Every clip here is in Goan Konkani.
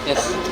Yes.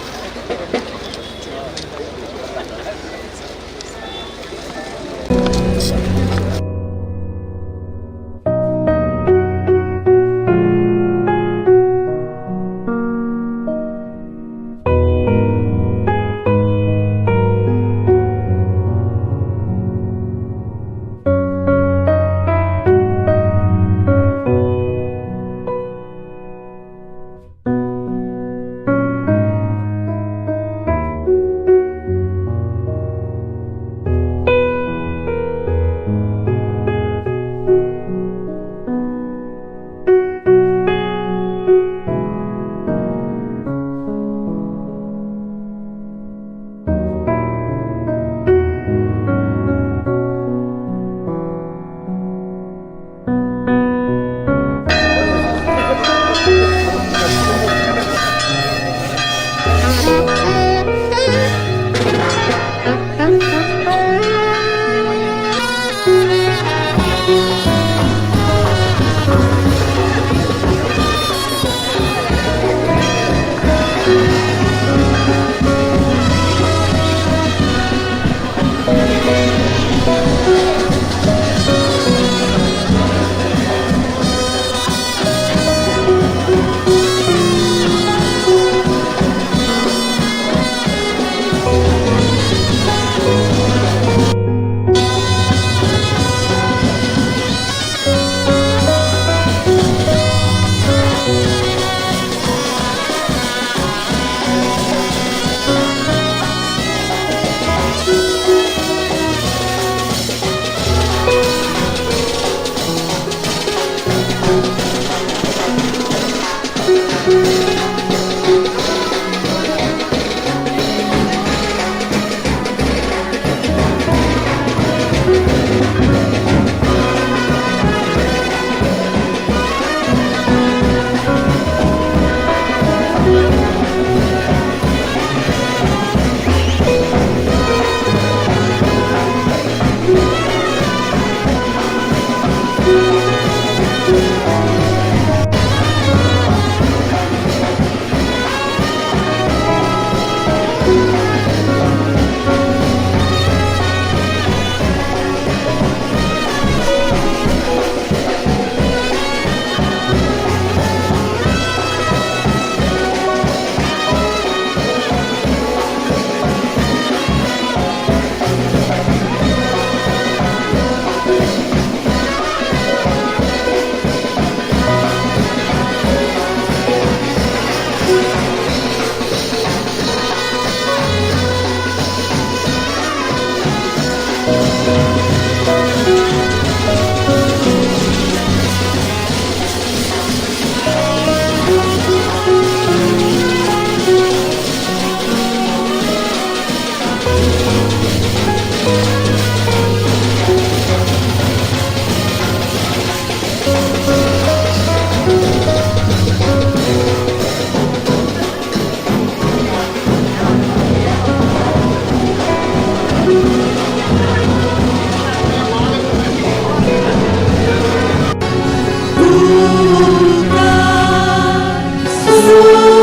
Sorry.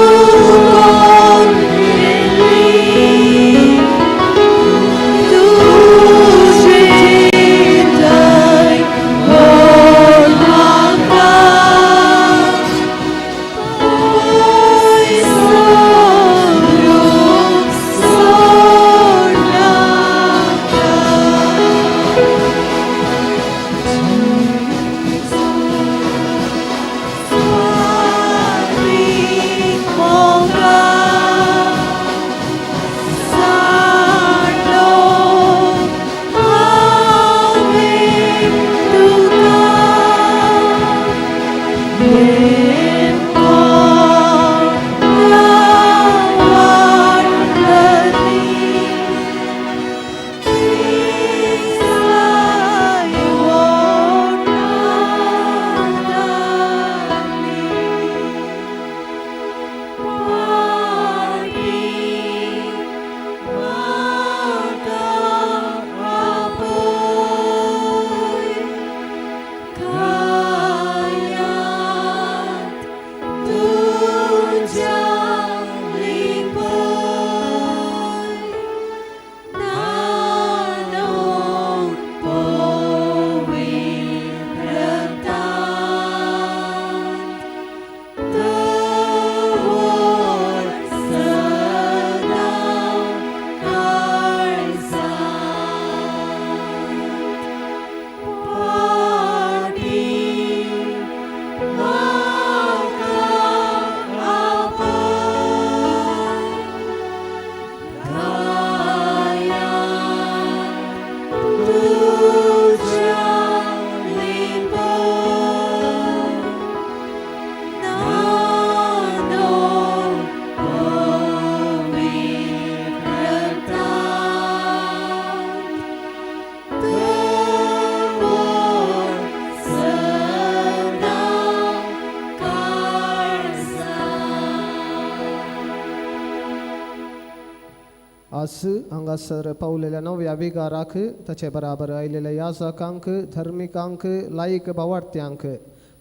आज हांगासर पावलेल्या नव्या विगाराक ताचे बराबर आयलेल्या याजकांक, धर्मिकांक, लायक भावार्थ्यांक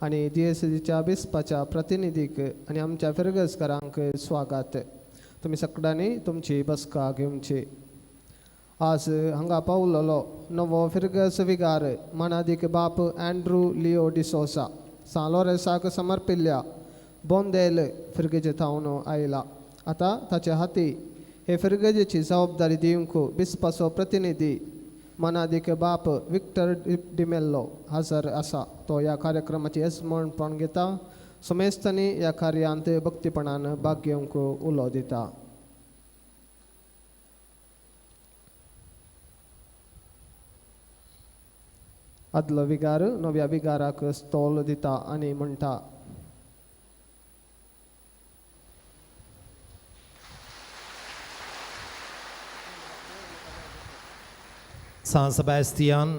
आनी दियेसेजीच्या बिस्पाच्या प्रतिनिधीक आनी आमच्या फिरगजकारांक स्वागत. तुमी सगळ्यांनी तुमची बसका घेवची. आज हांगा पावलेलो नवो फिरगज विगार मानादीक बाप अँड्रू लिओ डिसोसा सान लोरेसाक समर्पिल्ल्या बोंदेल फिरगजे थावन आयला. आतां ताचे हाती हे फिरगजेची जबाबदारी दिवंक बिस्पाचो प्रतिनिधी मानादीक बाप विक्टर डिमेल्लो हजर आसा. तो ह्या कार्यक्रमाची येजमानपण घेता. समेस्तांनी ह्या कार्यांत भक्तीपणान भाग घेवंक उलो दिता. आदलो विगार नव्या विगाराक स्तोल दिता आनी म्हणटा, सान सेबास्तियान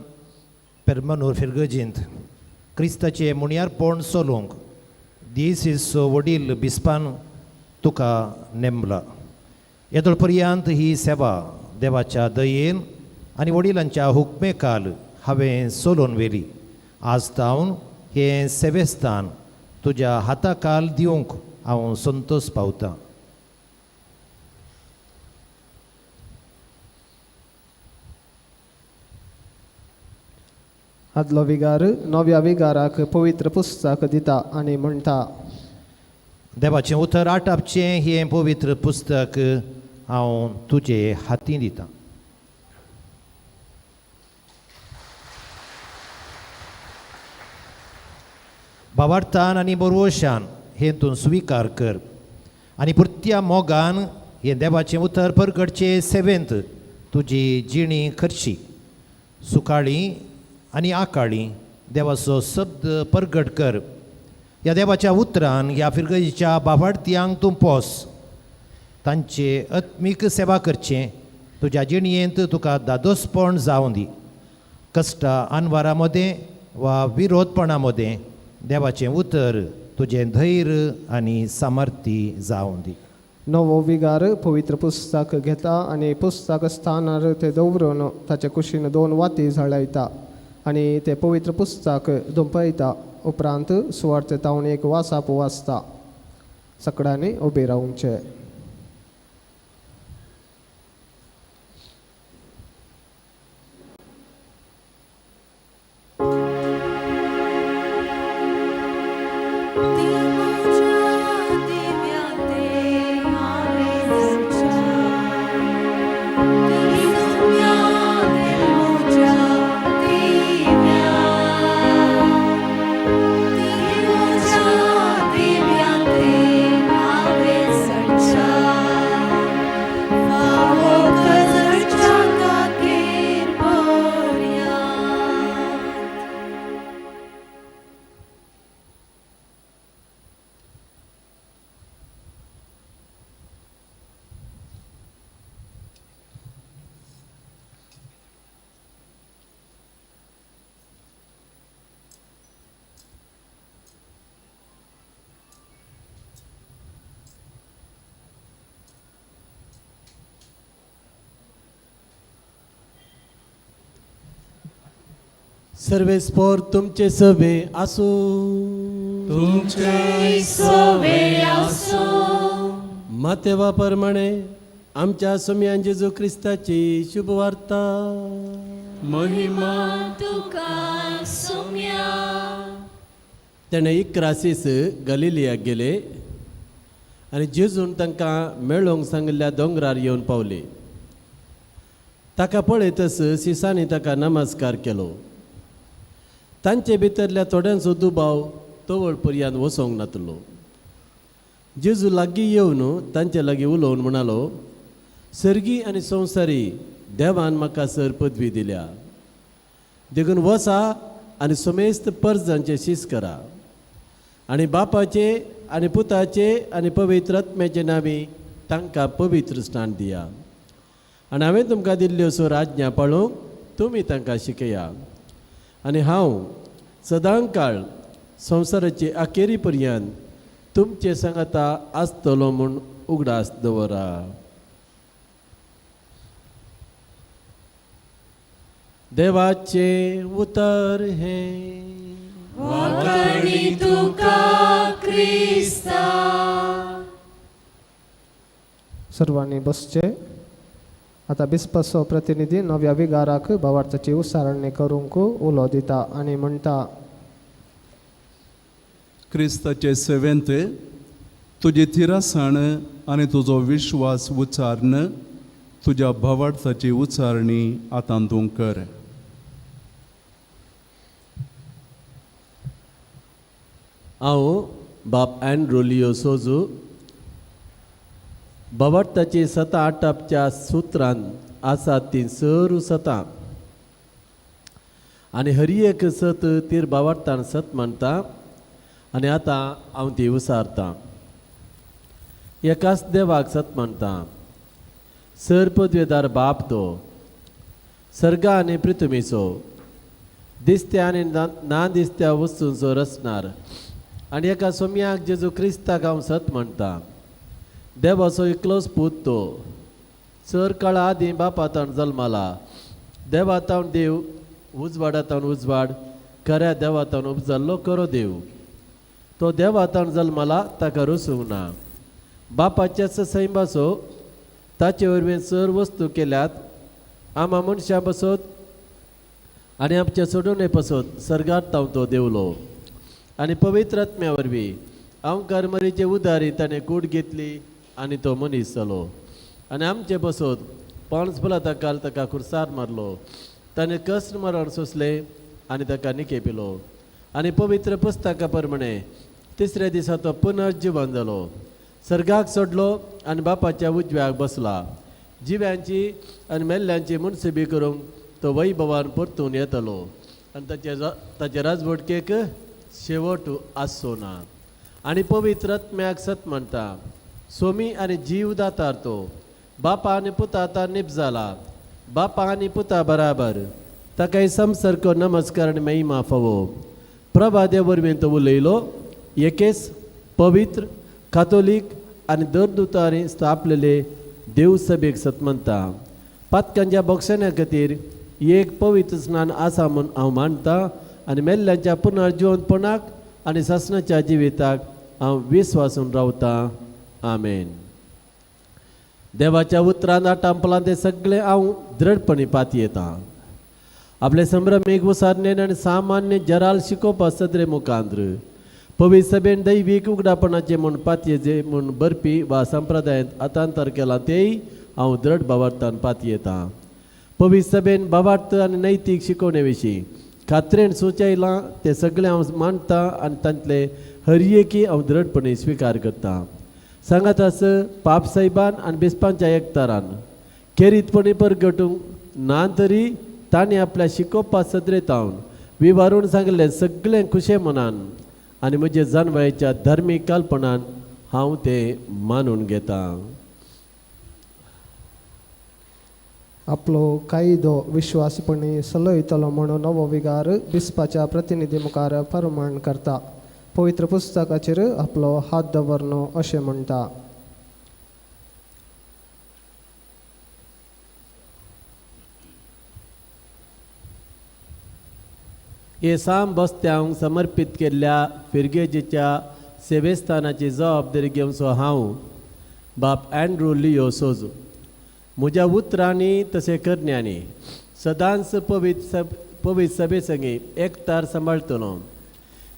पेरमनूर फिरगजींत क्रिस्ताचें मुणयारपण चलोवंक दियेसीचो वडील बिस्पान तुका नेमला. येदोळ पर्यंत ही सेवा देवाच्या दयेन आनी वडिलांच्या हुकमेकाल हांवें चलोवन व्हेली. आज तावन हें सेवेस्थान तुज्या हाताकाल दिवंक हांव संतोश पावतां. आदलो विगार नव्या विगाराक पवित्र पुस्तक दिता आनी म्हणटा, देवाचें उतर आटापचें हें पवित्र पुस्तक हांव तुजे हातीं दितां. भावार्थान आनी बरवशान हें तूं स्विकार कर आनी पुरत्या मोगान हें देवाचें उतर परगटचे सेवेंत तुजी जिणी खर्ची. सुकाळी आनी आकाळी देवाचो शब्द परगट कर. ह्या देवाच्या उतरान ह्या फिरगजीच्या बाबार्थ्यांक तूं पोस. तांचे आत्मीक सेवा करचें तुज्या जिणयेंत तुका दादोसपण जावं दी. कश्टा आनवारा मदें वा विरोधपणा मदें देवाचें उतर तुजें धैर्य आनी सामर्थ्य जावं दी. नवो विगार पवित्र पुस्तक घेता आनी पुस्तक स्थानार तें दवरून ताचे कुशीन दोन वाती जळयता आनी ते पवित्र पुस्तक धुंपयता. उपरांत सुवार्ते तावन एक वासाप वाचता. सगळ्यांनी उबे रावचें. सर्वेस्पोर तुमचे सवे आसू. तुमचे सवे आसूं. मातेवा प्रमाणे आमच्या सोम्यान जेजू क्रिस्ताची शुभवार्ता. महिमा तुका सोम्या. तेणें 11 दीस गलिलियाक गेले आनी जेजून तांकां मेळोवंक सांगिल्ल्या दोंगरार येवन पावले. ताका पळयतच सिसांनी ताका नमस्कार केलो. तांचे भितरल्या थोड्यांचो दुबाव तवळ पर्यंत वचोंक नातलो. जेजू लागीं येवन तांचे लागीं उलोवन म्हणालो, सर्गी आनी संवसारी देवान म्हाका सर पदवी दिल्या, देखून वसा आनी समेस्त परजांचे शीस करा आनी बापाचे आनी पुताचे आनी पवित्र आत्म्याचे नांवी तांकां पवित्र स्नान दिया आनी हांवें तुमकां दिल्ल्यो सर आज्ञा पाळूंक तुमी तांकां शिकया आनी हांव सदांकाळ संवसाराचे अखेरी पर्यंत तुमचे सांगाता आसतलो म्हूण उगडास दवरा. देवाचें उतर हें. वाखाणी तुका क्रिस्ता. सर्वांनी बसचे. आतां बिस्पाचो प्रतिनिधी नव्या विगाराक भावार्थाची उसारणी करूंक उलो दिता आनी म्हणटा, क्रिस्ताचे सेवेंत तुजी थिरासाण आनी तुजो विश्वास उच्चारून तुज्या भावार्थाची उच्चारणी आतां तूं कर. हांव बाप अँड्रू लियो सोजू भवार्थाची सतां आटापच्या सुत्रान आसात तीं सरू सतां आनी हर एक सत तीर भावार्थान सत मानता आनी आतां हांव ती उसारतां. एकाच देवाक सत मानता, सर पदवेदार बाप तो सर्गा आनी पृथ्वीचो, दिसत्या आनी ना दिसत्या वस्तूंचो रचणार आनी एका सोम्याक जेजू क्रिस्ताक हांव सत म्हणटा. देवाचो एकलोच पूत तो चड काळा आदीं बापा तावन जल्माला, देवा तावन देव, उजवाडा तावन उजवाड, खऱ्या देवा तावन उपजल्लो खरो देव. तो देवा तावन जल्माला, ताका रसूंक ना. बापाच्याच सैमाचो ताचे वरवीं चड वस्तू केल्यात. आमा मनशां पसत आनी आमच्या सोडून पसत सर्गात तावन तो देवलो आनी पवित्र आत्म्या वरवीं अंकार मरीचे उदारी ताणें कूड घेतली आनी तो मनीस जालो आनी आमचे बसत पांच फुलां ताका खुर्सार मारलो. ताणें कश्ट मरण सोंसलें आनी ताका निके पिलो आनी पवित्र पुस्तका प्रमाणे तिसऱ्या दिसा तो पुनर्जिवन जालो, सर्गाक सोडलो आनी बापाच्या उजव्याक बसला. जिव्यांची आनी मेल्ल्यांची मुनसिबी करूंक तो वैभवान परतून येतलो आनी ताचे राजवटकेक शेवट आसचो ना. आनी पवित्र आत्म्याक सत म्हणटा, सोमी आनी जीव दातार तो बापा आनी पुता आतां निप जाला, बापा आनी पुता बराबर ताकाय संसर्ग नमस्कार आनी महिमा फावो. प्रभादे वरवीं तो उलयलो, एकेच पवित्र कातोलीक आनी दरदुतांनी स्थापलेले देवसभेक सत म्हणटा. पातकांच्या बोक्षण्या खातीर एक पवित्र स्नान आसा म्हूण हांव मानता आनी मेल्ल्यांच्या पुनर्जिवंतपणाक आनी सासणाच्या जिविताक हांव विस्वासून रावतां. आमेन. देवाच्या उतरान आटांपलां तें सगळें हांव दृढपणी पातयेतां. आपले संभ्रमीक उसारणेन आनी सामान्य जराल शिकोवपा सदरे मुखांत्र पवित्र सभेन दैवीक उगडापणाचें म्हूण पातयेचे म्हूण बरपी वा संप्रदायांत आतांतर केलां तेय हांव दृढ भावार्थान पातयेतां. पवित्र सभेन भावार्थ आनी नैतीक शिकवणे विशीं खात्रेन सुचयलां तें सगळें हांव मानतां आनी तांतलें हर एकी हांव दृढपणी स्विकार करतां. सांगात आस पाप साहेबान आनी बिस्पांच्या एकतारान खेरीतपणी परगटूंक ना तरी तांणी आपल्या शिकोवपा सदरेतावन विवारून सांगलें सगळें खुशे मनान आनी म्हजे जानवायेच्या धार्मीक कल्पनान हांव तें मानून घेतां. आपलो कायदो विश्वासपणी सलयतलो म्हणून नवो विगार बिस्पाच्या प्रतिनिधी मुखार फरमाण करता. पवित्र पुस्तकाचेर आपलो हात दवरनो अशें म्हणटा. हे साम बस्त्यांक समर्पीत केल्ल्या फिरगेजीच्या सेवेस्थानाची जबाबदारी घेवचो हांव बाप अँड्रू लियो सोजू. म्हज्या उतरांनी तशें करण्यांनी सदांच पवित्र सभे संगी एकतार सांबाळटलो.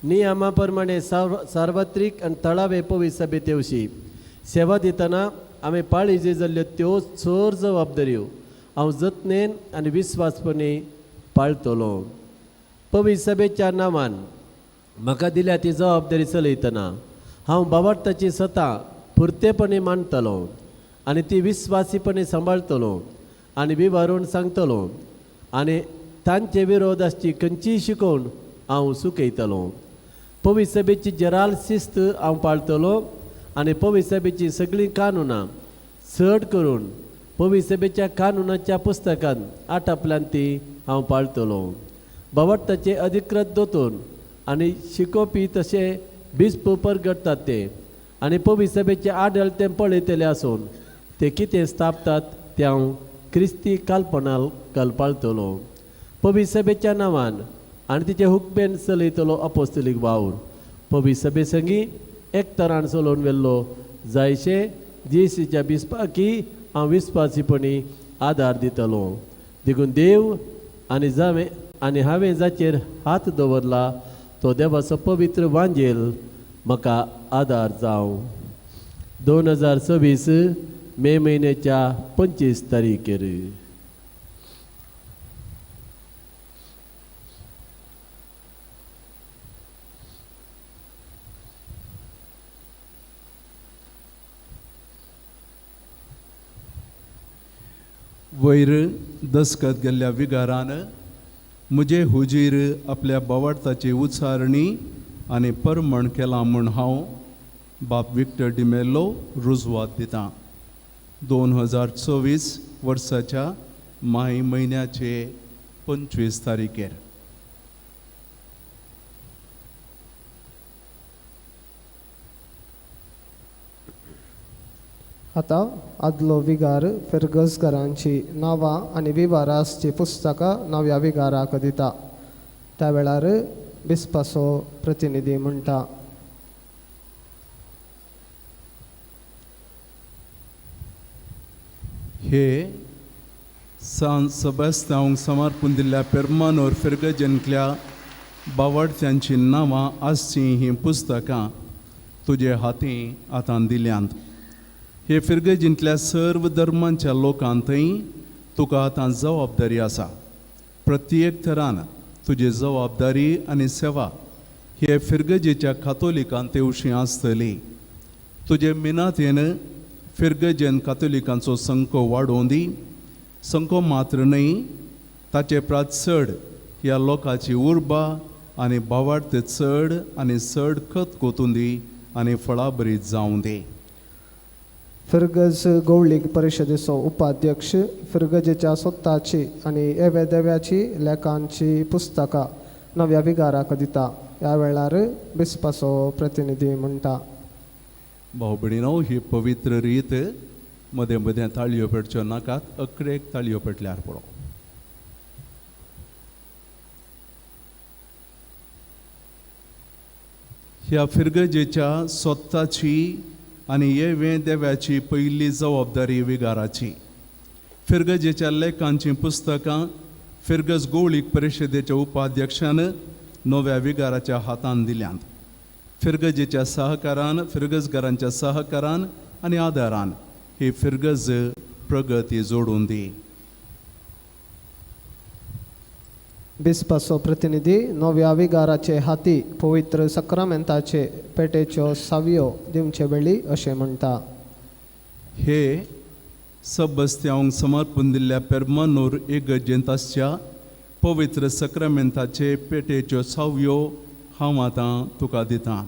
नियमा प्रमाणे सार्वत्रीक आनी थळावे पवित्र सभे तेवशी सेवा दितना आमी पाळी जी जाल्ल्यो त्यो चड जबाबदाऱ्यो हांव जतनेन आनी विस्वासपणी पाळटलो. पवित्र सभेच्या नांवान म्हाका दिल्या ती जबाबदारी चलयतना हांव भावार्थाची सतां पुरतेपणी मांडटलो आनी ती विस्वासीपणी सांबाळटलो आनी विवारून सांगतलो आनी तांचे विरोध आसची खंयचीय शिकोवन हांव सुकयतलो. पवित्र सभेची जराल शिस्त हांव पाळटलो आनी पवित्र सभेची सगळीं कानुनां चड करून पवित्र सभेच्या कानुनाच्या पुस्तकांत आटापल्यान ती हांव पाळटलो. भावार्थाचे अधिकृत दोतोर आनी शिकोवपी तशें बिस्प परगटतात ते आनी पवित्र सभेचे आडल ते पळयतले आसून ते कितें स्थापतात तें हांव क्रिस्ती काल्पनाल कल्पाळटलो. पवी सभेच्या नांवान आनी तिचे हुकबेन चलयतलो अपोस्तलीक वावर पवी सभे संगी एकतरान चलोवन व्हेल्लो जायशे जेसीच्या बिस्पाकी हांव विस्वासीपणी आदार दितलो. देखून देव आनी जावें आनी हांवें जाचेर हात दवरला तो देवाचो पवित्र वांजेल म्हाका आदार जावं. 2026 मे म्हयन्याच्या 25 तारखेर. वयर दस्खत गेल्ल्या विगारान म्हजे हुजीर आपल्या बावार्थाची उच्चारणी आनी परमण केलां म्हूण हांव बाप विक्टर डिमेल्लो रुजवात दितां. 2024 वर्साच्या मे म्हयन्याचे 25 तारखेर. आतां आदलो विगार फिरगजकारांची नांवां आनी विवारासची पुस्तकां नव्या विगाराक दिता. त्या वेळार बिस्पाचो प्रतिनिधी म्हणटा, हे सान सेबास्त्यांक समर्पून दिल्ल्या पेरमानोर फिरगजनकल्या बावडत्यांची नांवां आसचीं हीं पुस्तकां तुजे हातीं आतां दिल्यांत. हे फिरगजींतल्या सर्व धर्मांच्या लोकांतय तुका आतां जबाबदारी आसा. प्रत्येक थरान तुजी जबाबदारी आनी सेवा हे फिरगजेच्या कातोलिकांत तेवशी आसतली. तुजे मिनातेन फिरगजेन कातोलिकांचो संको वाडोवन दी. संको मात्र न्हय, ताचे प्रात चड ह्या लोकांची उर्बा आनी भावार्थ चड आनी चड खत कोतून दी आनी फळाबरीत जावं दी. फिरगज गवळीक परिशदेचो उपाध्यक्ष फिरगजेच्या सोत्ताची आनी एवे देव्याची लेखांची पुस्तकां नव्या विगाराक दिता. ह्या वेळार बिस्पाचो प्रतिनिधी म्हणटा, भाव भयणीनो, ही पवित्र रीत मदें मदें ताळयो पेटच्यो नाकात, अकरेक ताळयो पेटल्यार पुरो. ह्या फिरगजेच्या सोत्ताची आनी येवे देव्याची पयली जबाबदारी विगाराची. फिरगजेच्या लेखांचीं पुस्तकां फिरगज गोवळीक परिशदेच्या उपाध्यक्षान नव्या विगाराच्या हातान दिल्यांत. फिरगजेच्या सहकारान, फिरगजगारांच्या सहकारान आनी आदारान ही फिरगज प्रगती जोडून दी. बिस्पाचो प्रतिनिधी नव्या विगाराचे हाती पवित्र सक्रामेंताचे पेटेच्यो सावयो दिवचे वेळी अशें म्हणटा, हे सबस्त्यांक समर्पून दिल्ल्या पेरमानूर इगर्जेंत आसच्या पवित्र सक्रामेंताचे पेटेच्यो सावयो हांव आतां तुका दितां.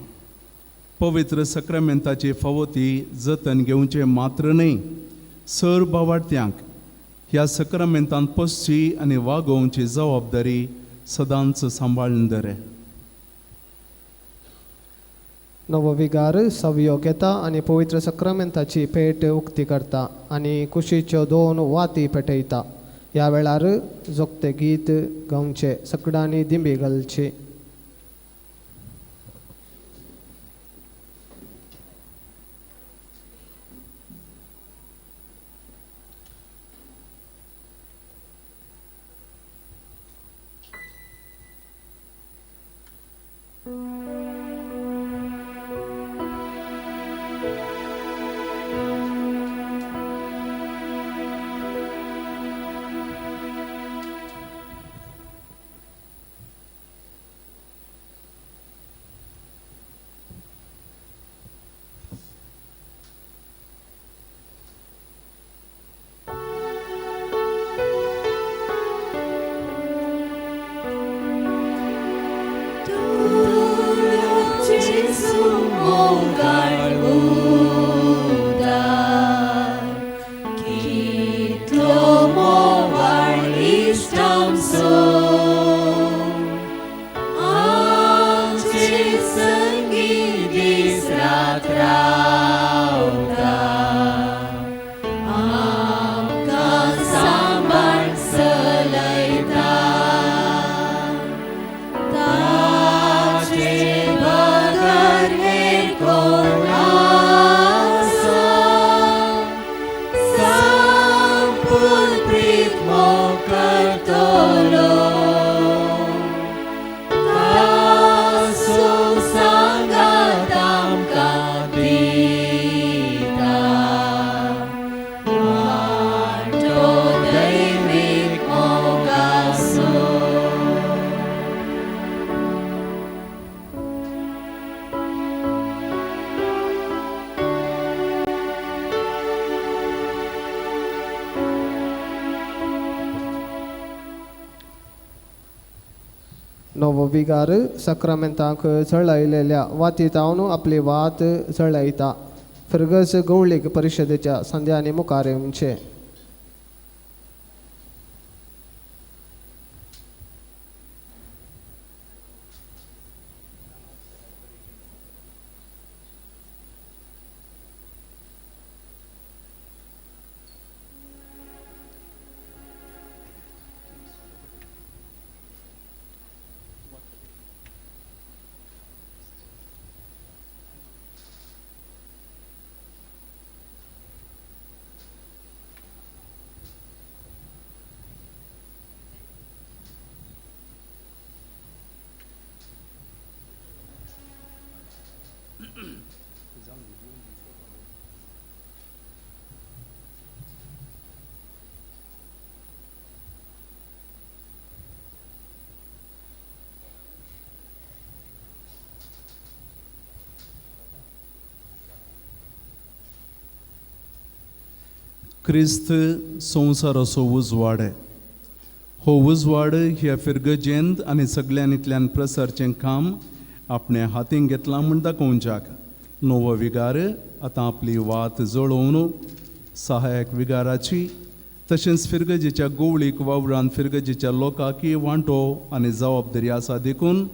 पवित्र सक्रामेंताची फावो ती जतन घेवचें मात्र न्हय, सर भावार्थ्यांक ह्या सक्रामेंतान पोसची आनी वागोवची जबाबदारी सदांच सांबाळून दर. नवो विगार सवयो घेता आनी पवित्र सक्रामेंताची पेट उक्ती करता आनी कुशीच्यो 2 वाती पेटयता. ह्या वेळार जोगते गीत गावचें, सगळ्यांनी दिंबी घालची. नवो विगार साक्रामेंतांक चळयलेल्या वातीत हांव आपली वात चळयता. फिरगज गवळीक परिशदेच्या संध्यानी मुखार येवचें. क्रिस्त संवसाराचो उजवाड. हो उजवाड ह्या फिरगजेंत आनी सगळ्यांतल्यान प्रसारचें काम आपणे हातीन घेतलां म्हूण दाखोवच्याक नवो विगार आतां आपली वात जळोवन सहायक विगाराची तशेंच फिरगजेच्या गोवळीक वावरान फिरगजेच्या लोकांकी वांटो आनी जबाबदारी आसा देखून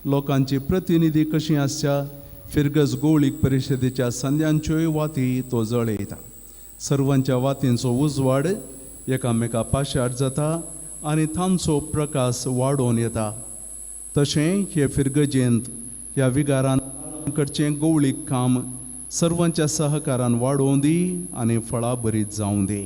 लोकांची प्रतिनिधी कशी आसच्या फिरगज गोवळीक परिशदेच्या संद्यांच्योय वाती तो जळयता. सर्वांच्या वातींचो उजवाड एकामेका पाशार जाता आनी तांचो प्रकाश वाडोवन येता. तशें हे फिरगजेंत ह्या विगारान करचें गोवळीक काम सर्वांच्या सहकारान वाडोवन दी आनी फळां बरीत जावं दी.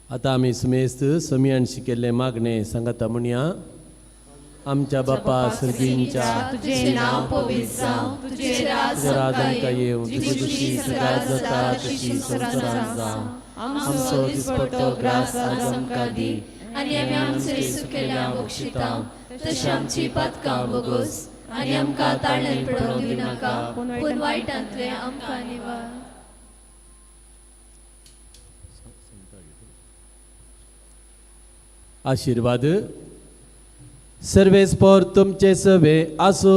आतां आमी सुमेस्त समियान शिकयल्लें मागणें सांगाता म्हणया. आमच्या बापा सर्गींच्या तुझे नांव पवित्र जावं, तुझे राज आमकां येवं, तुजी खुशी सदांच जाता तशी संवसारांत जावं. आमचो दिसपट्टो ग्रास आज आमकां दी आनी आमी आमचे सुकेल्या बक्षिता तशी आमची पातकां बोगोस आनी आमकां ताळ्यान पडोवंक दिनाका, पूण वायटांतलें आमकां निवार. आशीर्वाद सर्वेस्पोर तुमचे सवे आसूं.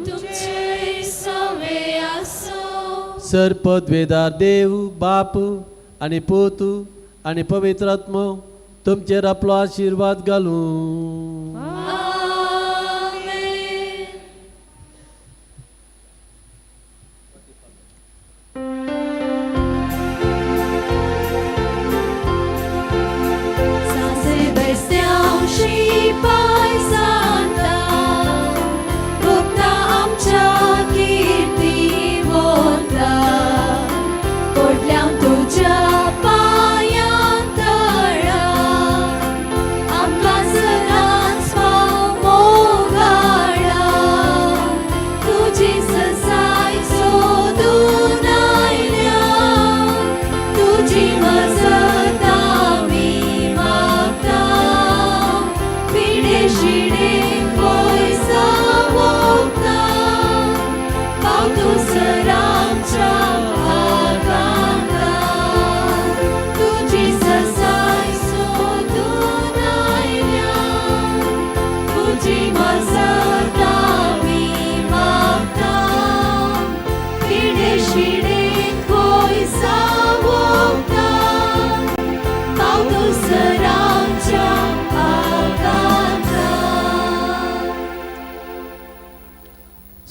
तुमचे सवे आसूं. सर पदवेदार देव बाप आनी पूत आनी पवित्र आत्मो तुमचेर आपलो आशीर्वाद घालूं. तुझ्या पांयां तळा आमकां सदांच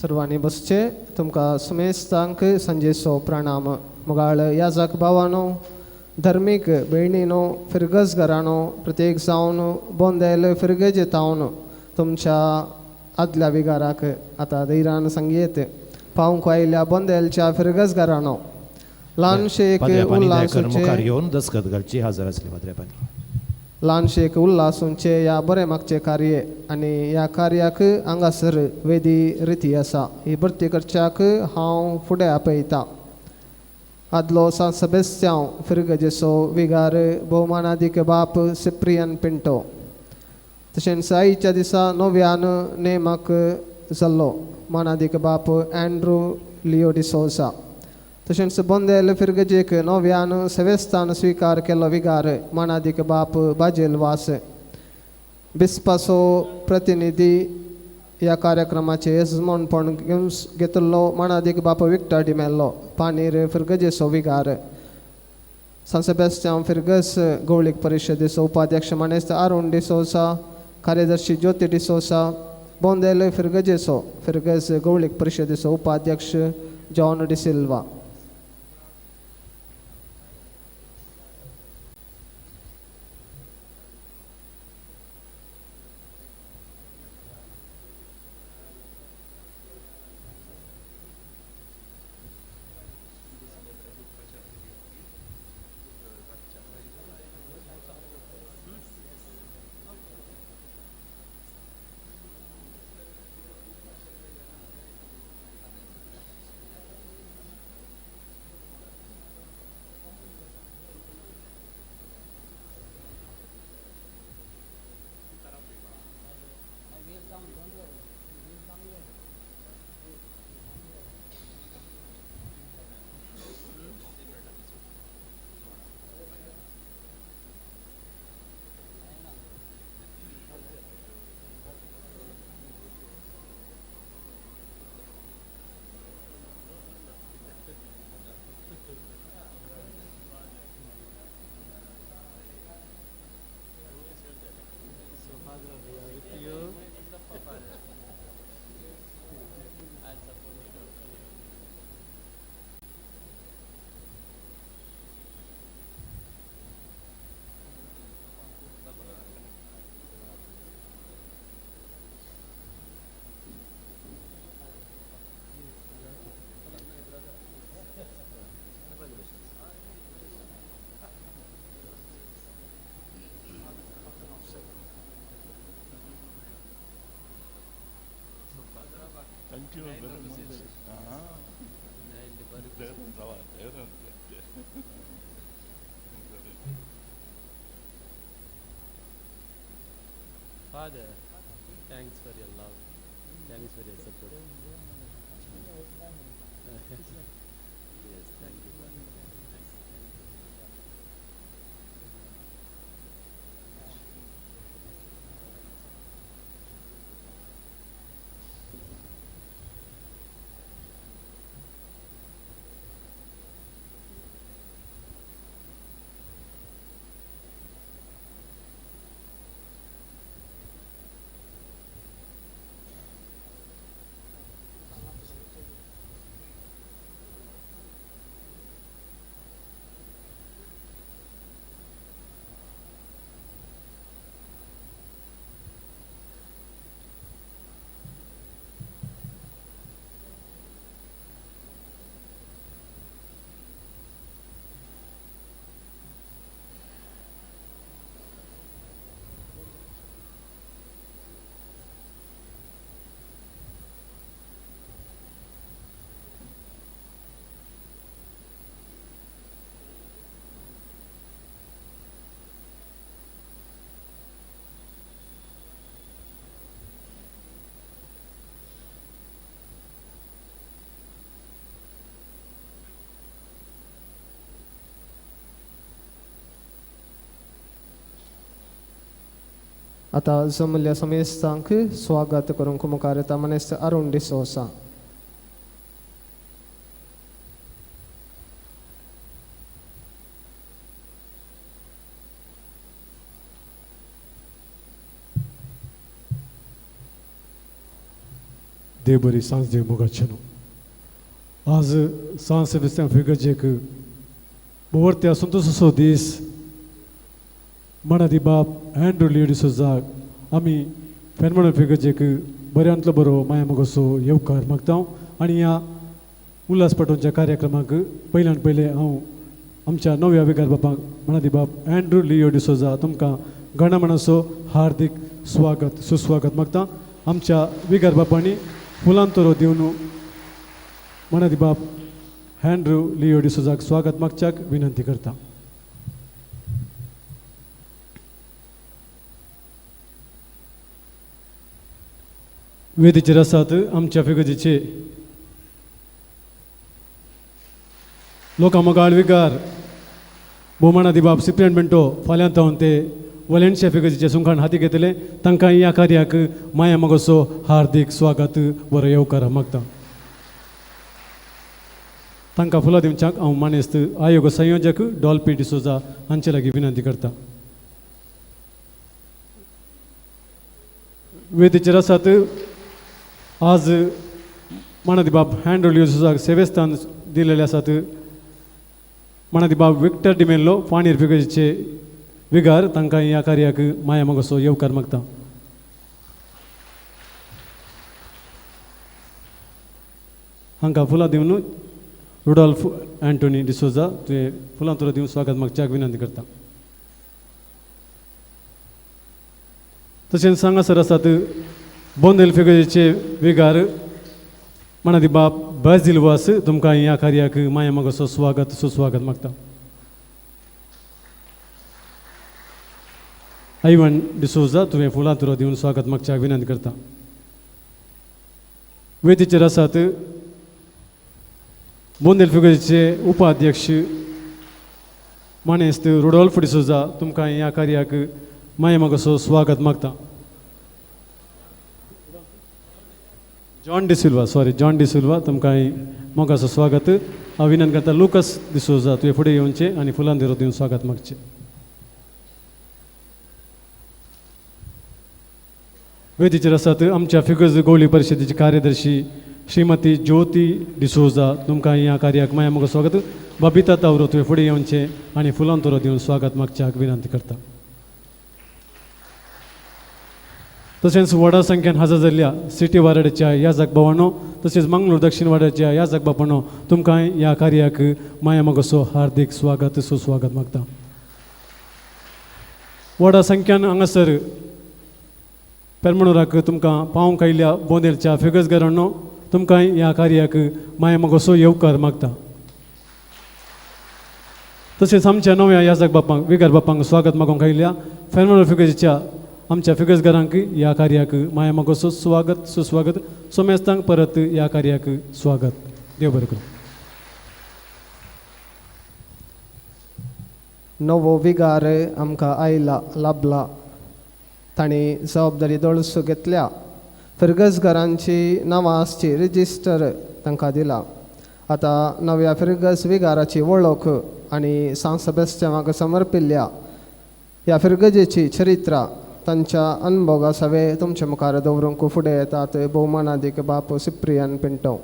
सर्वांनी बसचे. तुमकां समेस्तांक सांजेचो प्रणाम. मुगाळ याजक भावानो, धर्मीक भयणीनो, फिरगज घराणो, प्रत्येक जावन बोंदेल फिरगेजे तावन तुमच्या आदल्या विगाराक आतां धैरान सांगयेत पावंक आयिल्ल्या बोंदेलच्या फिरगज घराणो ल्हानशे एक पाद्र्यापानी दया करून मुखार उल्हासूचे येवन दस्खत घालची हजर आसले पाद्र्यापानी. ल्हानशें एक उल्हासूंचे ह्या बरें मागचें कार्य आनी ह्या कार्याक हांगासर वेदी रिती आसा. ही भरती करच्याक हांव फुडें आपयतां. आदलो सांत सेबेस्त्यांव फिरगजेचो विगार भोवमानादीक बाप सिप्रियन पिंटो, तशेंच आयच्या दिसा नव्यान नेमाक जाल्लो मानादीक बाप एंड्रू लियो डिसोजा, तशेंच बोंदेल फिरगजेक नव्यान सेवेस्तान स्विकार केल्लो विगार मानादीक बाप बाजेल वास, बिस्पाचो प्रतिनिधी ह्या कार्यक्रमाचें येजमानपण घेवन घेतिल्लो मानादीक बाप विक्टर डिमेल्लो पानीर फिरगजेचो विगार, सांत सेबेस्त्यांव फिरगज गवळीक परिशदेचो उपाध्यक्ष मानेस्त अरुण डिसोजा, कार्यदर्शी ज्योती डिसोजा, बोंदेल फिरगजेचो फिरगज गवळीक परिशदेचो उपाध्यक्ष John D'Silva. Thank you very much. Father, thanks for your love. Thanks for your support. Yes, thank you, Father. Thank you. आतां जमल्या समेस्तांक स्वागत करूंक मुखार येता मानेस्त अरुण डिसोसा. देव बरी सांज देव मोगाचें. आज सांत सेबेस्त्यांव फिगर्जेक बोवर्त्या संतोषाचो दीस. मणादी बाप अँड्रू लियो डिसोजाक आमी फेनमोणो फिगर्जेक बऱ्यांतलो बरो माया मोगाचो येवकार मागता. आनी ह्या उल्हास पाटोवच्या कार्यक्रमाक पयल्यान पयलें हांव आमच्या नव्या विगार बापाक मणादी बाप अँड्रू लियो डिसोजा तुमकां गणमणाचो हार्दीक स्वागत सुस्वागत मागता. आमच्या विगार बापांनी फुलां तोरो दिवन मणादी बाप अँड्रू लियो डिसोजाक स्वागत मागच्याक विनंती करता. वेदीचेर आसात आमच्या फिगर्जेचे लोकां मोगाळ विगार भोवमानादी बाब सिप्रियन पिंटो फाल्यां तावन ते वलेन्शिया फिगर्जेचे सुंखाण हाती घेतले. तांकां ह्या कार्याक माया मोगाचो हार्दीक स्वागत बरो येवकार मागता. तांकां फुलां दिवच्याक हांव मानेस्त आयोग संयोजक डॉल्पी डिसोजा हांचे लागीं विनंती करता. वेदीचेर आसात आज मानादी बाब हँड्रू डिसोजाक सेवेस्थान दिलेले आसात मानादी बाब विक्टर डिमेल्लो फाणीर फिगर्जेचे विगार. तांकां ह्या कार्याक माया मोगाचो येवकार मागता. हांकां फुलां दिवन रुडॉल्फ अँटोनी डिसोजा तुवें फुलां तुरा दिवन स्वागत मागच्याक विनंती करता. तशेंच हांगासर आसात बोंदेल फिगर्जेचे विगार मणादी बाप बाझील वास. तुमकां ह्या कार्याक माया मोगाचो स्वागत सुस्वागत मागता. आयवन डिसोजा तुवें फुलां तुरो दिवन स्वागत मागच्याक विनंती करता. वेदीचेर आसात बोंदेल फिगर्जेचे उपाध्यक्ष मानेस्त रुडॉल्फ डिसोजा. तुमकां ह्या कार्याक माया मोगाचो स्वागत मागता. John D'Silva, sorry John D'Silva तुमकां मोगाचो स्वागत हांव विनंती करता. लुकस डिसोजा तुवें फुडें येवचें आनी फुलां दिरो दिवन स्वागत मागचें. वेदीचेर आसात आमच्या फिगर्ज गोवली परिशदेची कार्यदर्शी श्रीमती ज्योती डिसोजा. तुमकां ह्या कार्याक माया मोगाचो स्वागत. बबिता तावरो तुवें फुडें येवचें आनी फुलां तोरो दिवन स्वागत मागच्याक विनंती करता. तशेंच व्हडा संख्येन हजर जाल्ल्या सिटी वाराड्याच्या याजक भावांनो तशेंच मंगळूर दक्षिण वाड्याच्या याजक बापांनो तुमकां ह्या कार्याक माया मोगाचो हार्दीक स्वागत सुस्वागत मागता. व्हडा संख्येन हांगासर पेरमणूराक तुमकां पावंक आयिल्ल्या बोंदेलच्या फिगर्जगारांनो तुमकां ह्या कार्याक माया मोगाचो येवकार मागता. तशेंच आमच्या नव्या याजक बापांक विगार बापांक स्वागत मागूंक आयिल्ल्या फेरमणूर फिगर्जेच्या आमच्या फिगर्जगारांक ह्या कार्याक माया मोगाचो स्वागत सुस्वागत. सोमेस्तांक परत ह्या कार्याक स्वागत. देव बरें करूं. नवो विगार आमकां आयला लाभला. तांणी जबाबदारी दोळसो घेतल्या. फिरगजगारांची नांवां आसची रजिस्टर तांकां दिला. आतां नव्या फिरगज विगाराची वळख आनी सांत सेबेस्त्यांवाक समर्पिल्ल्या ह्या फिरगजेची चरित्रा तांच्या अनभोगा सवे तुमच्या मुखार दवरूंक फुडें येतात भोवमानादीक बाप सिप्रियन पिंटो.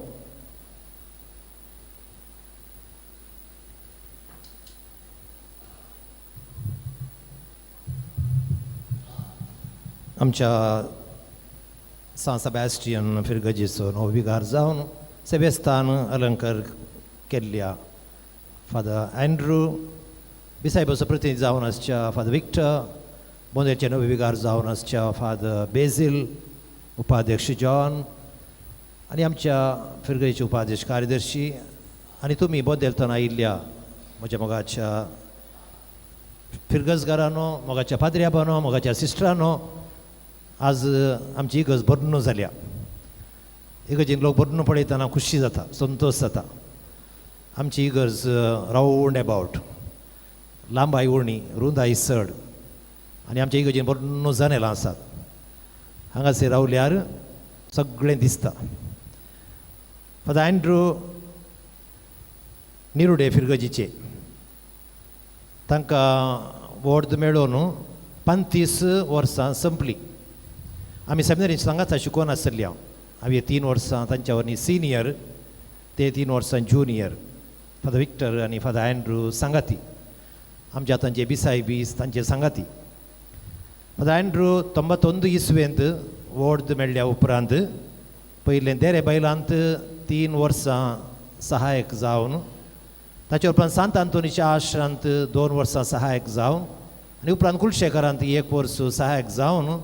आमच्या सांत सेबॅस्टियन फिरगजेचो नवो विगार जावन सेबेस्तान अलंकार केल्ल्या फादर अँड्रू बिसायबाचो प्रतिनिधी जावन आसच्या फादर विक्टर, बोंदेलचे नवे विगार जावन आसच्या फादर बेझील, उपाध्यक्ष जॉन आनी आमच्या फिरगजेचे उपाध्यक्ष कार्यदर्शी आनी तुमी बोंदेलतान आयिल्ल्या म्हज्या मोगाच्या फिरगजगारांनो, मोगाच्या पाद्र्याबानो, मोगाच्या सिस्टरांनो, आज आमची इगर्ज भरून जाल्या. इगर्जेन लोक भरून पळयतना खुशी जाता, संतोश जाता. आमची इगर्ज रावंड एबावट, लांबाय उणी, रुंदाय चड आनी आमच्या इगर्जेन भरून जनेलां आसात. हांगासर रावल्यार सगळें दिसता. फादर अँड्रू निरुडे फिरगजीचे तांकां वॉर्द मेळोवन 35 वर्सां संपली. आमी सेमिनरीन सांगाता शिकोवन आसतली हांव हांवें 3 वर्सां तांच्या वरवीं सिनियर, ते 3 वर्सां ज्युनियर. फादर विक्टर आनी फादर अँड्रू सांगाती, आमच्या तांचे बिसाय बीस तांचे सांगाती. फादर अँड्रू 91 इसवेंत वॉर्द मेळ्ळ्या उपरांत पयलें देरे बैलांत 3 वर्सां सहायक जावन, ताच्या उपरांत सांत आंतोनीच्या आश्रांत 2 वर्सां सहायक जावन आनी उपरांत कुलशेखरांत 1 वर्स सहायक जावन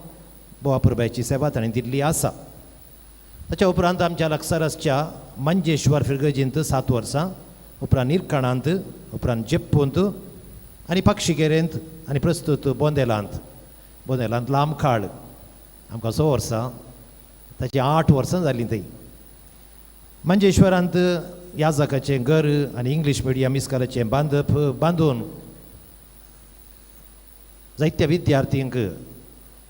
बोवा पुरबायची सेवा ताणें दिल्ली आसा. ताच्या उपरांत आमच्या लागसार मंजेश्वर फिरगर्जींत 7 वर्सां, उपरांत निरकाणांत, उपरांत जेप्पूंत आनी पक्षिगेरेंत आनी प्रस्तूत बोंदेलांत. बोंदेलांत लांब काळ आमकां 6 वर्सां, ताची 8 वर्सां जालीं थंय. मंजेश्वरांत याजकाचें घर आनी इंग्लीश मिडियम इस्कोलाचें बांदप बांदून जायत्या विद्यार्थींक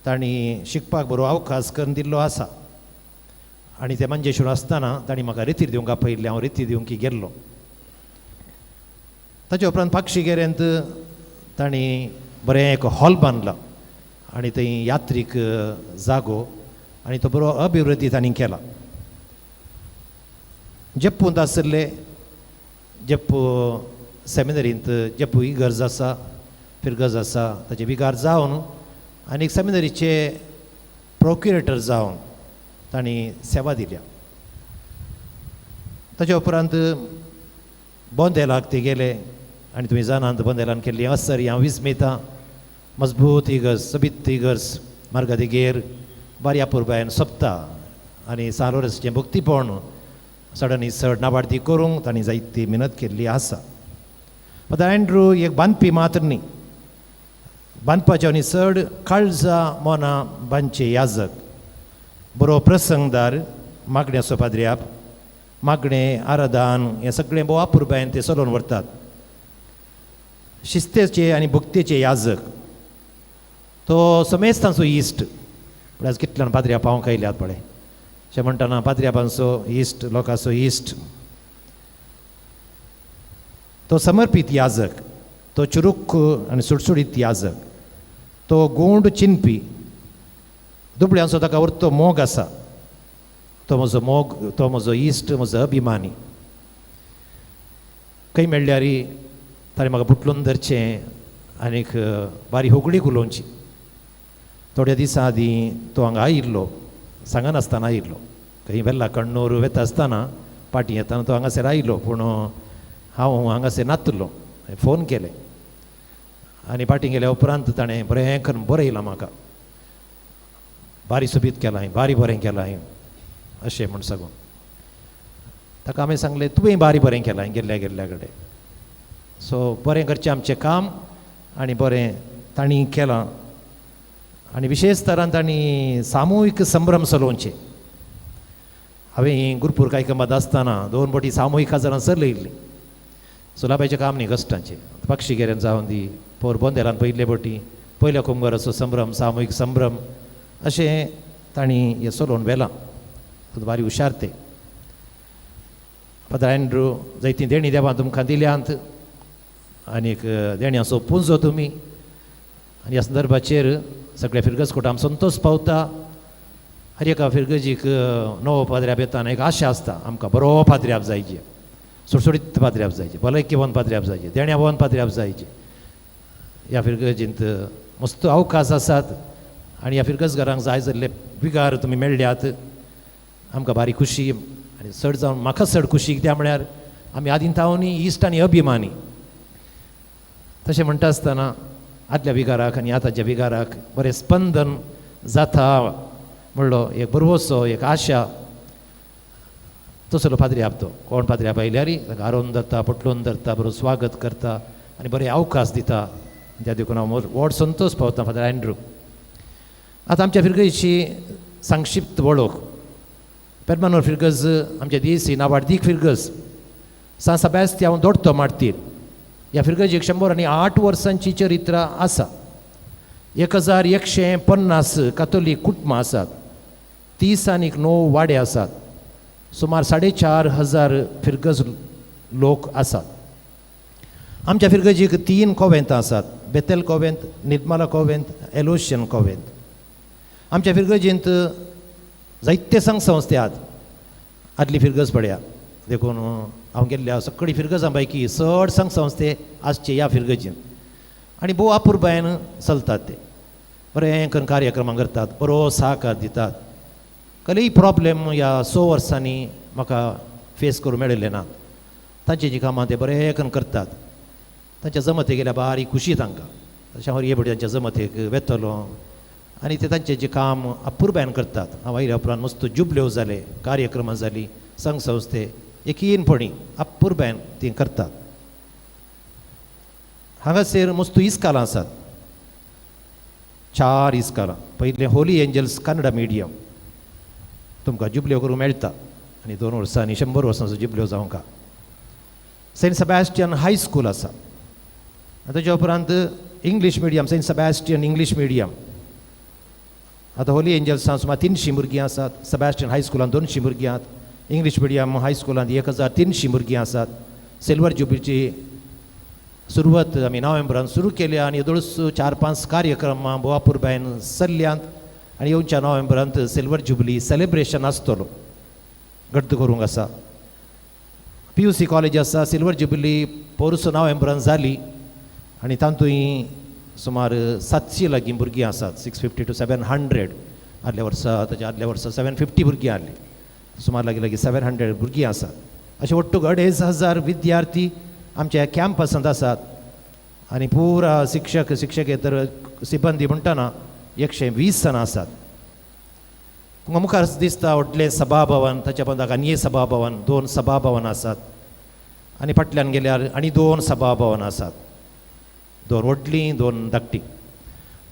तांणी शिकपाक बरो अवकाश करून दिल्लो आसा. आनी ते मंजेश्वर आसतना तांणी म्हाका रितीर दिवंक आपयल्लें, हांव रितीर दिवंक गेल्लो. ताच्या उपरांत पाक्षिगेरेंत तांणी बरें एक हॉल बांदला आनी थंय यात्रीक जागो आनी तो बरो अभिवृद्धी तांणी केला. जेप्पूंत आशिल्ले जेप्पू सेमिनरींत जेप्पू इगर्ज आसा, फिरगर्ज आसा, ताचे विगार जावन आनी सेमिनरीचे प्रोक्युरेटर जावन तांणी सेवा दिल्या. ताच्या उपरांत बोंदेलाक ते गेले आनी तुमी जाणात बोंदेलान केल्ली असर हांव विस्मिता, मजबूत इगर्ज, सोबीत इगर्ज, मार्गादिगेर बारया पुरबायन सोंपता आनी सान लोरसाचें भक्तीपण चड आनी चड नाबार्दी करूंक तांणी जायती मेहनत केल्ली आसा. फादर अँड्रू एक बांदपी मात्र न्ही, बांदपाचे आनी चड काळजा मनां बांदचे याजक, बरो प्रसंगदार, मागण्याचो पाद्र्याप, मागणें आराधन हें सगळें भोव अपुरबायेन ते चलोवन व्हरतात. शिस्तेचे आनी भक्तेचे याजक, तो समेस्तांचो इश्ट. पूण आज कितल्यान पाद्र्या पावंक आयल्यात पळय, अशें म्हणटना पाद्र्यापांचो इश्ट, लोकांचो इश्ट. तो समर्पीत याजक, तो चुरूक आनी सुडसुडीत याजक, तो गोंड चिनपी, दुबळ्यांचो ताका उरतो मोग आसा. तो म्हजो मोग, तो म्हजो इश्ट, म्हजो अभिमानी. खंय मेळ्ळ्यार ताणें म्हाका बुटलून धरचें आनीक बारी होगळीक उलोवची. थोड्या दिसां आदीं तो हांगा आयिल्लो, सांगनासतना आयिल्लो, खंय वेल्ला कण्णूर वता आसतना पाटी येतना तो हांगासर आयलो, पूण हांव हांगासर नातलो. फोन केलें आनी पाटी गेल्या उपरांत ताणें बरें करून बरयलां म्हाका, बारी सोबीत केलां हांवें, बारी बरें केलां हांवें अशें म्हूण सांगून. ताका हांवें सांगलें तुवें बारी बरें केलां हांवें गेल्ल्या गेल्ल्या कडेन. सो बरें करचें आमचें काम आनी बरें तांणी केलां. आनी विशेश तरान तांणी सामुहीक संभ्रम चलोवचे. हांवें गुरपूर कायकमात आसतना 2 बोटी सामुहीक हजारां चलयल्लीं. सुलाबायचें काम न्ही कश्टांचें, पक्षिगेरेन जावन दी पोर बोंदेरान पयले बोटी पयल्या कुंगराचो संभ्रम, सामुहीक संभ्रम अशें तांणी हें चलोवन व्हेलां. बारी हुशार ते. फादर अँड्रू जायतीं देणीं देवान तुमकां दिल्यांत आनीक देण्याचो पुंजो तुमी, आनी ह्या संदर्भाचेर सगळ्या फिरगज कोटा आम संतोश पावता. हर एका फिरगजीक नवो पाद्र्याप येताना एक आशा आसता, आमकां बरो पाद्र्याप जायचे, सुडसुडीत पाद्र्याप जायचे, भलायकेवन पाद्र्याप जायचे, देण्यावन पाद्र्याप जायचे. ह्या फिरगजींत मस्त अवकाश आसात आनी ह्या फिरगजघरांक जाय जाल्ले बिगार तुमी मेळ्ळ्यात. आमकां बारी खुशी आनी चड जावन म्हाका चड खुशी कित्याक म्हळ्यार आमी आदीं तावनी इश्ट आनी अभिमानी. तशें म्हणटा आसतना आदल्या विगाराक आनी आतांच्या विगाराक बरें स्पंदन जाता म्हणलो एक बरवसो, एक आशा. तसलो पाद्र्याप तो कोण पाद्र्याप आयल्यार ताका आरोवन धरता, पटलून धरता, बरो स्वागत करता आनी बरें अवकाश दिता. त्या देखून हांव व्हड संतोश पावता फादर अँड्रू. आतां आमच्या फिरगजीची संक्षिप्त वळख. पेरमानोर फिरगज आमच्या देसी नावाडदीक फिरगज, सान सेबास्तियांव दोडतो मार्तीर. ह्या फिरगजीक 108 वर्सांची चरित्र आसा. 1150 कातोलीक कुटुंबां आसात, 30 आनीक 9 वाडे आसात, सुमार 4500 फिरगज लोक आसात. आमच्या फिरगजीक 3 कोवेंतां आसात, बेतेल कोवेंत, निर्मला कोवेंत, एलोशियन कोवेंत. आमच्या फिरगजींत जायते संघ संस्थे आहात. आदली फिरगज पळया देखून हांव गेल्ल्या सगळी फिरगजां पैकी चड संघ संस्थे आसचे ह्या फिरगजीन आनी भोव अपुरबायेन चलतात ते. बरें करून कार्यक्रमां करतात, बरो सहकार दितात. कसलेय प्रॉब्लेम ह्या 6 वर्सांनी म्हाका फेस करूंक मेळिल्ले नात. तांची जीं कामां ते बरें करून करतात. तांच्या जमतेक गेल्यार बारीक खुशी तांकां. तशें हांव हे फावटी तांच्या जमतेक वेतलो आनी ते तांचें जें काम अपुरबायेन करतात. हांव आयल्या उपरांत मस्त जुबल्यो जाले, कार्यक्रमां जाली, संघ संस्थे एकीनपणी अपुरबायेन ती करतात. हांगासर मस्त इस्कालां आसात, 4 इस्कालां. पयलें होली एंजल्स कन्नडा मिडियम, तुमकां जुबल्यो करूंक मेळटा आनी 2 वर्सांनी 100 वर्सांचो जुबल्यो जावंक. सेंट सेबास्टियन हायस्कूल आसा. ताच्या उपरांत English medium, Saint Sebastian English medium. आतां होली एंजल्सान सुमार 300 भुरगीं आसात, सेबास्टियन हायस्कुलांत 200 भुरगीं आहात, इंग्लीश मिडियम हायस्कुलांत 1300 भुरगीं आसात. सिल्वर जुबलीची सुरवात आमी नोव्हेंबरान सुरू केल्या आनी येदोळच 4-5 कार्यक्रम भोव अपुरबायेन चल्ल्यांत आनी येवच्या नोव्हेंबरांत सिल्वर जुबली सेलिब्रेशन आसतलो, घट्ट करूंक आसा. PUC college आसा, सिल्वर जुबली पोरसो नोव्हेंबरान जाली आनी तातूंय सुमार 700 लागीं भुरगीं आसात, 650 टू 700. आदल्या वर्सा, ताच्या आदल्या वर्सा 750 भुरगीं आहलीं, सुमार लागीं लागीं 700 भुरगीं आसात. अशें ಒಟ್ಟು 2500 विद्यार्थी आमच्या कॅम्पसांत आसात आनी पुरा शिक्षक शिक्षकेतर सिब्बंदी म्हणटना 120 जाणां आसात. तुमकां मुखार दिसता व्हडलें सभाभवन, ताच्या पोंदाक आनी एक सभाभवन, 2 सभाभवन आसात आनी फाटल्यान गेल्यार आनी 2 सभाभवन आसात, 2 व्हडलीं 2 धाकटीं.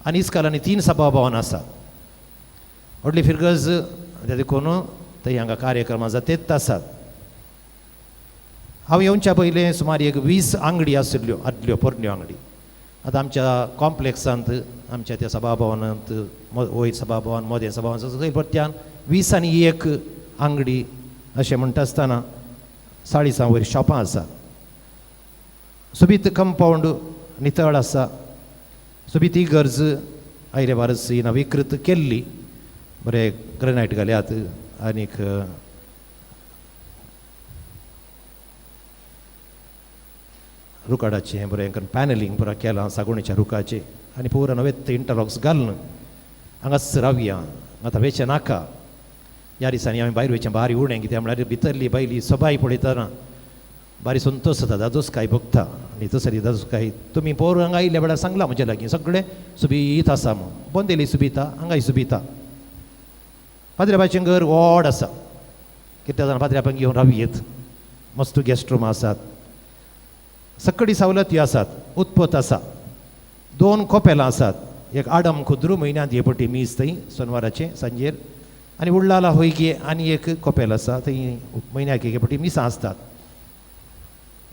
आनी इस्कालांनी 3 सभाभवन आसात. व्हडली फिरगज देखून थंय हांगा कार्यक्रमां जातेच आसात. हांव येवच्या पयलें सुमार एक 20 आंगडी आशिल्ल्यो, आदल्यो पोरण्यो आंगडी. आतां आमच्या कॉम्प्लेक्सांत, आमच्या त्या सभाभवनांत, वयर सभाभवन, मोदें सभाभवन, सगळें परत्यान 20 आनी 1 आंगडी अशें म्हणटा आसतना 40 वयर शॉपां आसात. सोबीत कंपावंड नितळ आसा, सोबीत ही गरज आयले वारस ही नवीकृत केल्ली, बरें ग्रेनायट घाल्यात आनीक रुकाडाचें बरें करून पॅनलिंग पुरा केलां सागोणीच्या रुखाचें आनी पुरा नवें इंटरलॉक्स घालून हांगाच रावया, आतां वेचें नाका. ह्या दिसांनी आमी भायर वयचें भारी उणें, कित्याक म्हळ्यार भितरली भायली सबाय पळयतना भारी संतोश जाता, दादोसकाय भोगता आनी तसली दादोसकाय तुमी पोर हांगा आयिल्ल्या वेळार सांगलां म्हज्या लागीं सगळें सुबीत आसा म्हूण. बोंदेली सुबीता, हांगाय सुबीता. पाद्र्याबाचें घर व्हड आसा, कितल्या जाणां पाद्र्याबांक घेवन रावयेत, मस्त गेस्ट रूम आसात, सगळी सवलती आसात, उत्पत आसा. 2 कोपेलां आसात, एक आडम खुद्रू म्हयन्यांत हे पटी मीस थंय सोनवाराचें सांजेर, आनी उडलाला होयगे आनी एक कोपेल आसा थंय म्हयन्याक एक पटी मिसां आसतात.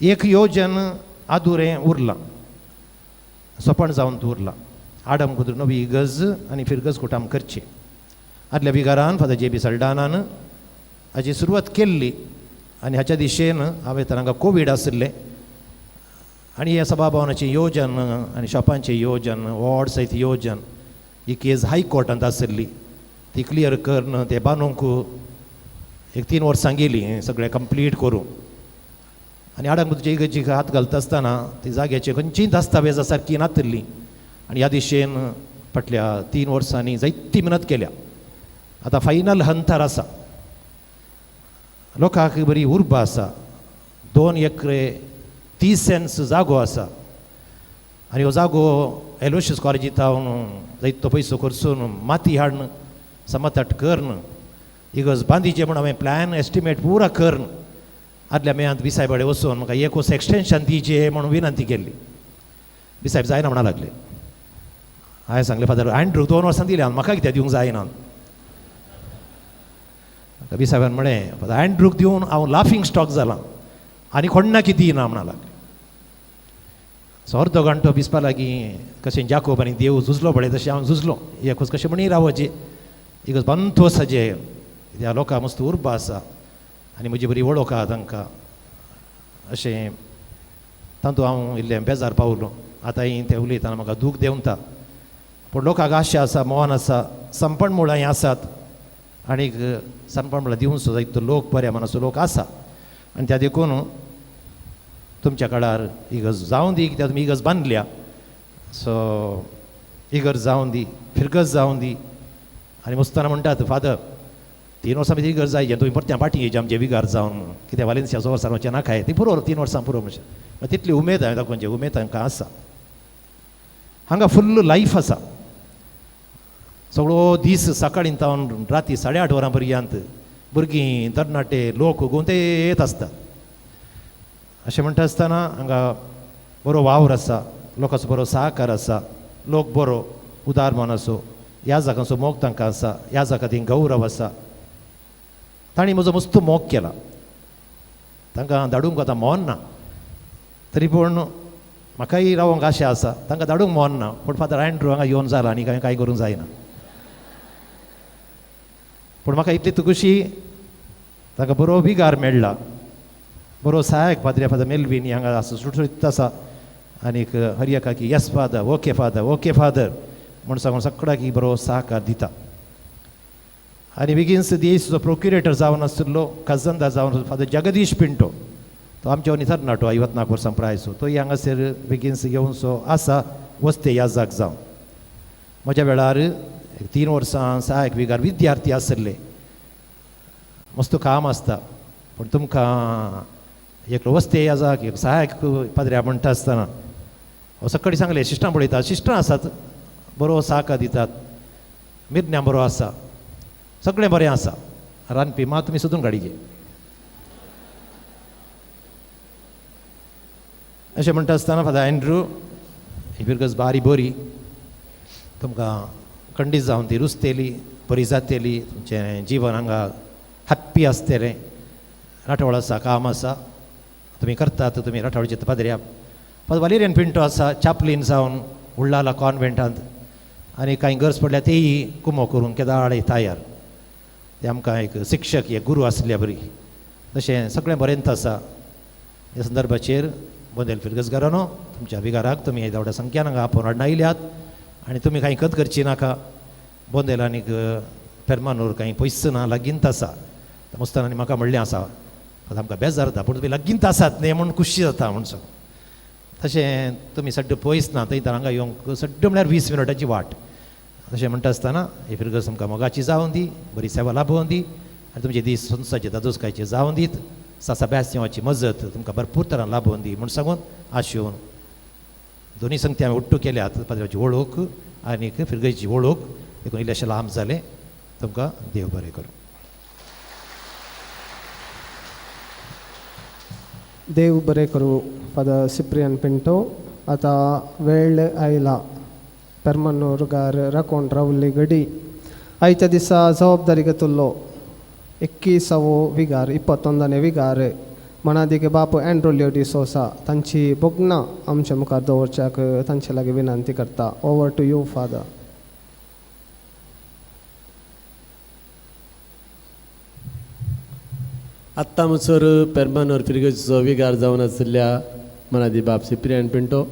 एक योजन आदुरें उरलां, सोपण जावन उरलां. आडम खुद्रू नवी इगर्ज आनी फिरगज कुटाम करचें. आदल्या विगारान फादर जे बी सल्डानान हाची सुरवात केल्ली आनी हाच्या दिशेन हांवें तर हांगा कोवीड आशिल्लें आनी ह्या सभाभवनाचें योजन आनी शॉपांचें योजन, वॉर्ड सयत योजन ही केस हायकोर्टांत आशिल्ली, ती क्लियर करून ते बांदूंक एक 3 वर्सां गेलीं सगळें कंप्लीट करूं. आनी आडम इगर्जीक हात घालता आसतना ती जाग्याचे खंयचीय दस्तावेजां सारकी नातिल्लीं आनी ह्या दिशेन फाटल्या 3 वर्सांनी जायती मेहनत केल्या. आतां फायनल हंतार आसा, लोकांक बरी उर्बा आसा. 2 एकरे 30 सेंट्स जागो आसा आनी हो जागो एलोशियस कॉलेजींत हांव जायतो पयसो खर्चून माती हाडून समतट करून इगर्ज बांदिचें म्हूण हांवें प्लॅन एस्टिमेट पुरा करून आदल्या मेयांत बिसायब कडेन वचून म्हाका एक वर्स एक्सटेंशन दिवचें म्हणून विनंती केल्ली. बिसायब जायना म्हणा लागले. हांवें सांगलें फादर अँड्रू 2 वर्सां दिल्या, म्हाका कित्याक दिवंक जायना. बिसायबान म्हळें फादर अँड्रूक दिवन हांव लाफींग स्टॉक जालां आनी कोण्णा कितें दिना म्हणा लागलें. सो अर्दो घंटो बिस्पा लागीं कशें जाकोब आनी देव झुजलो पळय तशें हांव झुजलो. एकूच कशें म्हणी रावचें, एकच पंथ आसा त्या लोकांक मस्त उर्बा आसा आनी म्हजी बरी वळख आहा तांकां, अशें तातूंत हांव इल्लें बेजार पावलो. आतां तें उलयतना म्हाका दूख देंवता, पूण लोकांक आशा आसा, मोहन आसा, संपण मुळां आसात. आनीक सानपण म्हणल्यार दिवंचो जायतो लोक बऱ्या मनाचो लोक आसा आनी त्या देखून तुमच्या काळार इगर्ज जावं दी, कित्याक तुमी इगर्ज बांदल्या, सो इगर्ज जावं दी, फिरगज जावं दी. आनी मुस्ताना म्हणटात फादर 3 वर्सां भितर इगर्ज जाय, तुमी परते फाटीं येयचे आमचे विगार जावन म्हणून, कित्याक वालेन्सियाचो वर्सां वचचें नाकाय, ती पुरो 3 वर्सां पुरो म्हणचे तितली उमेद हांवें दाखोवची, उमेद तांकां आसा. हांगा फुल्ल लायफ आसा, सगळो दीस सकाळीं तावन राती 8:30 वरां पर्यंत भुरगीं तरणाटे लोक गुंतेत आसतात. अशें म्हणटा आसतना हांगा बरो वावर आसा, लोकांचो बरो सहकार आसा, लोक बरो उदार मनाचो, ह्या जागांचो मोग तांकां आसा, ह्या जागा ती गौरव आसा. तांणी म्हजो मस्त मोग केला, तांकां धाडूंक आतां मन ना, तरी पूण म्हाकाय रावंक आशा आसा, तांकां धाडूंक मन ना, पूण फादर एन्ड्रू हांगा येवन जाला आनी कांय कांय करूंक जायना. पूण म्हाका इतली खुशी, तांकां बरो विगार मेळ्ळा, बरो सहायक पाद्रे फादर मेल्वीन हांगा आसा, सुटसुटीत आसा. आनीक हर एकाकी yes father, okay father, okay father म्हूण सांगून सगळ्याक बरो सहकार दिता. आनी बेगीनच देशचो प्रोक्युरेटर जावन आशिल्लो, खजनदार जावन फादर जगदीश पिंटो, तो आमच्या वनी तरणाटो 54 वर्सां प्रायसो, तोय हांगासर बेगीनस येवनसो आसा, वस्ते याजाक जावन. म्हज्या वेळार 3 वर्सां सहायक विगार विद्यार्थी आशिल्ले, मस्त काम आसता, पूण तुमकां एक वस्ते याजाक एक सहायक पाद्र्या म्हणटा आसतना हो सकाळी सांगलें शिश्टां पळयतात, शिश्टां आसात, बरो सहकार दितात, मिरन्या बरो आसा, सगळें बरें आसा, रांदपी मात तुमी सोदून काडीचे. अशें म्हणटा आसतना फादर एन्ड्रू ही फिरगज बारी बरी तुमकां खंडीत जावन ती रुजतली, बरी जातली, तुमचें जिवन हांगा हॅप्पी आसतलें. राठवळ आसा, काम आसा, तुमी करतात, तुमी राठवळचे पाद्र्या. फादर वालेरियन पिंटो आसा, चॅपलीन जावन उल्लाला कॉन्वेंटांत, आनी कांय गरज पडल्यार तेय कुमो करूंक केदाळे तयार. ते आमकां एक शिक्षक, एक गुरू आसल्या बरी. तशें सगळें बरेंच आसा. ह्या संदर्भाचेर बोंदेल फिरगजगारानो तुमच्या विगाराक तुमी एद्या व्हडा संख्यान हांगा आपोवन हाडून आयल्यात आनी तुमी कांय खत करची नाका. बोंदेल आनीक पेरमानूर कांय पयस ना, लागींत आसा. मुस्तानांनी म्हाका म्हणलें आसा, आतां आमकां बेजार जाता, पूण तुमी लागींत आसात न्ही म्हूण खुशी जाता म्हूण सांग. तशें तुमी सड्ड पयस ना, थंय तर हांगा येवंक सड्ड म्हळ्यार 20 मिनटांची वाट. तशें म्हणटा आसतना ही फिरगज तुमकां मोगाची जावं दी, बरी सेवा लाभोवन दी आनी तुमचे दीस संसाचे दादोसकायचे जावं दीत. सासा बेस्तिवाची मजत तुमकां भरपूर तरान लाभोवन दी म्हूण सांगून आशेवन दोनी संगती हांवें उट्टू केल्यात, पाद्र्याची वळख आनीक फिरगजेची वळख, देखून इल्लेशें लांब जालें. तुमकां देव बरें करूं. देव बरें करूं फादर सिप्रियन पिंटो. आतां वेळ आयला पेरमानूरगार राखोवन रावल्ली घडी आयच्या दिसा जबाबदारी घेतिल्लो 21वो विगार, 21ನೇ विगार मनादिके बाप एन्ड्रू लियो डिसोसा तांची भोगणां आमच्या मुखार दवरच्याक तांचे लागीं विनंती करता. Over to you father. आत्तां म्हणसर पेरमानूर फिरगजेचो विगार जावन आशिल्ल्या मनादी बाप सिप्रियन पिंटो,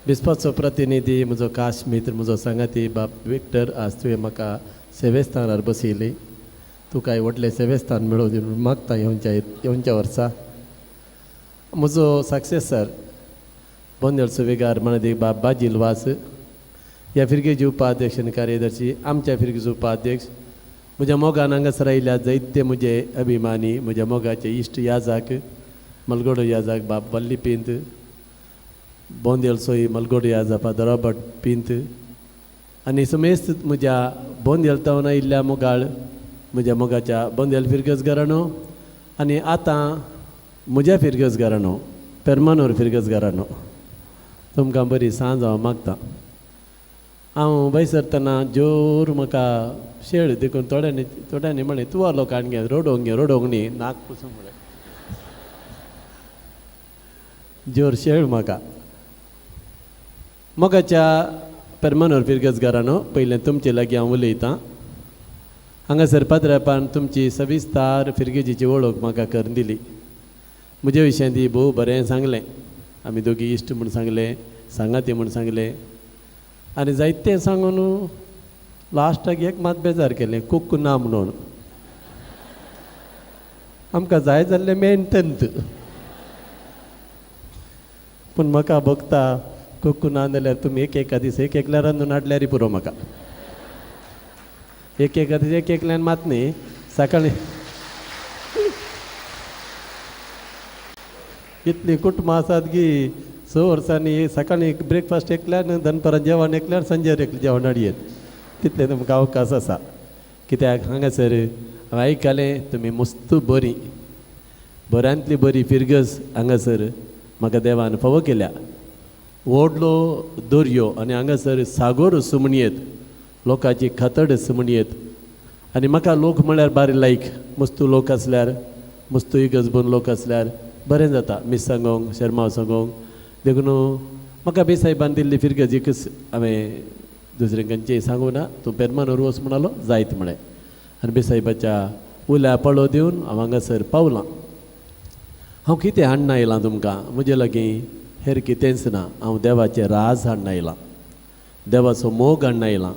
बिस्पाचो प्रतिनिधी म्हजो खास मित्र म्हजो सांगाती बाप विक्टर, आज तुवें म्हाका सेवेस्थानार बसयली, तुका व्हडलें सेवेस्थान मेळोवन दी म्हूण मागता येवच्या येवच्या वर्सा. म्हजो सक्सेसर बोंदेलचो विगार मनादी बाप बाजील वास, ह्या फिरगेजी उपाध्यक्ष आनी कार्यदर्शी, आमच्या फिरगेजी उपाध्यक्ष, म्हज्या मोगान हांगासर आयिल्ल्या जायते म्हजे अभिमानी, म्हज्या मोगाचे इश्ट याजाक मलगोडो याजाक बाप वल्ली पिंत, बोंदेल सोई मलगोडो याजा फादर रॉबर्ट पिंत, आनी समेस्त म्हज्या बोंदेल तावन आयिल्ल्या मोगाळ म्हज्या मोगाच्या बोंदेल फिरगज घराणो आनी आतां म्हज्या फिरगज घराणो पेरमानूर फिरगज घराणो, तुमकां बरी सांज हांव मागता. हांव भायर सरतना जोर म्हाका शेळ देखून थोड्यांनी थोड्यांनी म्हणलें तूं लोकांक घे रडोवंक घे, रडोवंक न्ही नाक पुसूंक म्हणलें, जोर शेळ म्हाका. मोगाच्या पेरमानूर फिरगज घराणो पयलें तुमचे लागीं हांव उलयतां. हांगासर पाद्रापान तुमची सविस्तार फिरगेजीची वळख म्हाका करून दिली. म्हजे विशयान ती भोव बरें सांगलें, आमी दोगी इश्ट म्हूण सांगलें, सांगाती म्हूण सांगलें. आनी जायतें सांगून लास्टाक एक मात बेजार केलें कुक ना म्हणून. आमकां जाय जाल्लें मेन तंत, पूण म्हाका भोगता कुक ना जाल्यार तुमी एक एका दीस एक एकल्या रांदून हाडल्यारय पुरो म्हाका. एक एका दीस एक एकल्यान मात न्ही, सकाळीं इतलीं कुटुंबां आसात की 6 वर्सांनी सकाळीं ब्रेकफास्ट एकल्यान, दनपारां जेवण एकल्यान, सांजेर एकलें जेवण हाडयेत, तितलें तुमकां अवकाश आसा. कित्याक हांगासर हांवें आयकलें तुमी मस्त बरीं, बऱ्यांतली बरी फिरगज हांगासर म्हाका देवान फावो केल्या. व्हडलो दर्यो आनी हांगासर सागोर सुमणयेत, लोकांची खातड सुमणयेत. आनी म्हाका लोक म्हळ्यार बारी लायक, मस्तू लोक आसल्यार, मस्तू इगर्ज लोक आसल्यार बरें जाता, मीस सांगोंक, शेरमांव सांगोंक. देखून म्हाका बी सायबान दिल्ली फिरगजीकच हांवें दुसरें खंयचें सांगूं ना. तूं पेरमानूर वच म्हणालो, जायत म्हळें. आनी बी सायबाच्या उल्या पळो दिवन हांव हांगासर पावलां. हांव कितें हाडना आयलां तुमकां, म्हजे लागीं हेर कितेंच ना. हांव देवाचें राज हाडना आयलां, देवाचो मोग हाडना आयलां.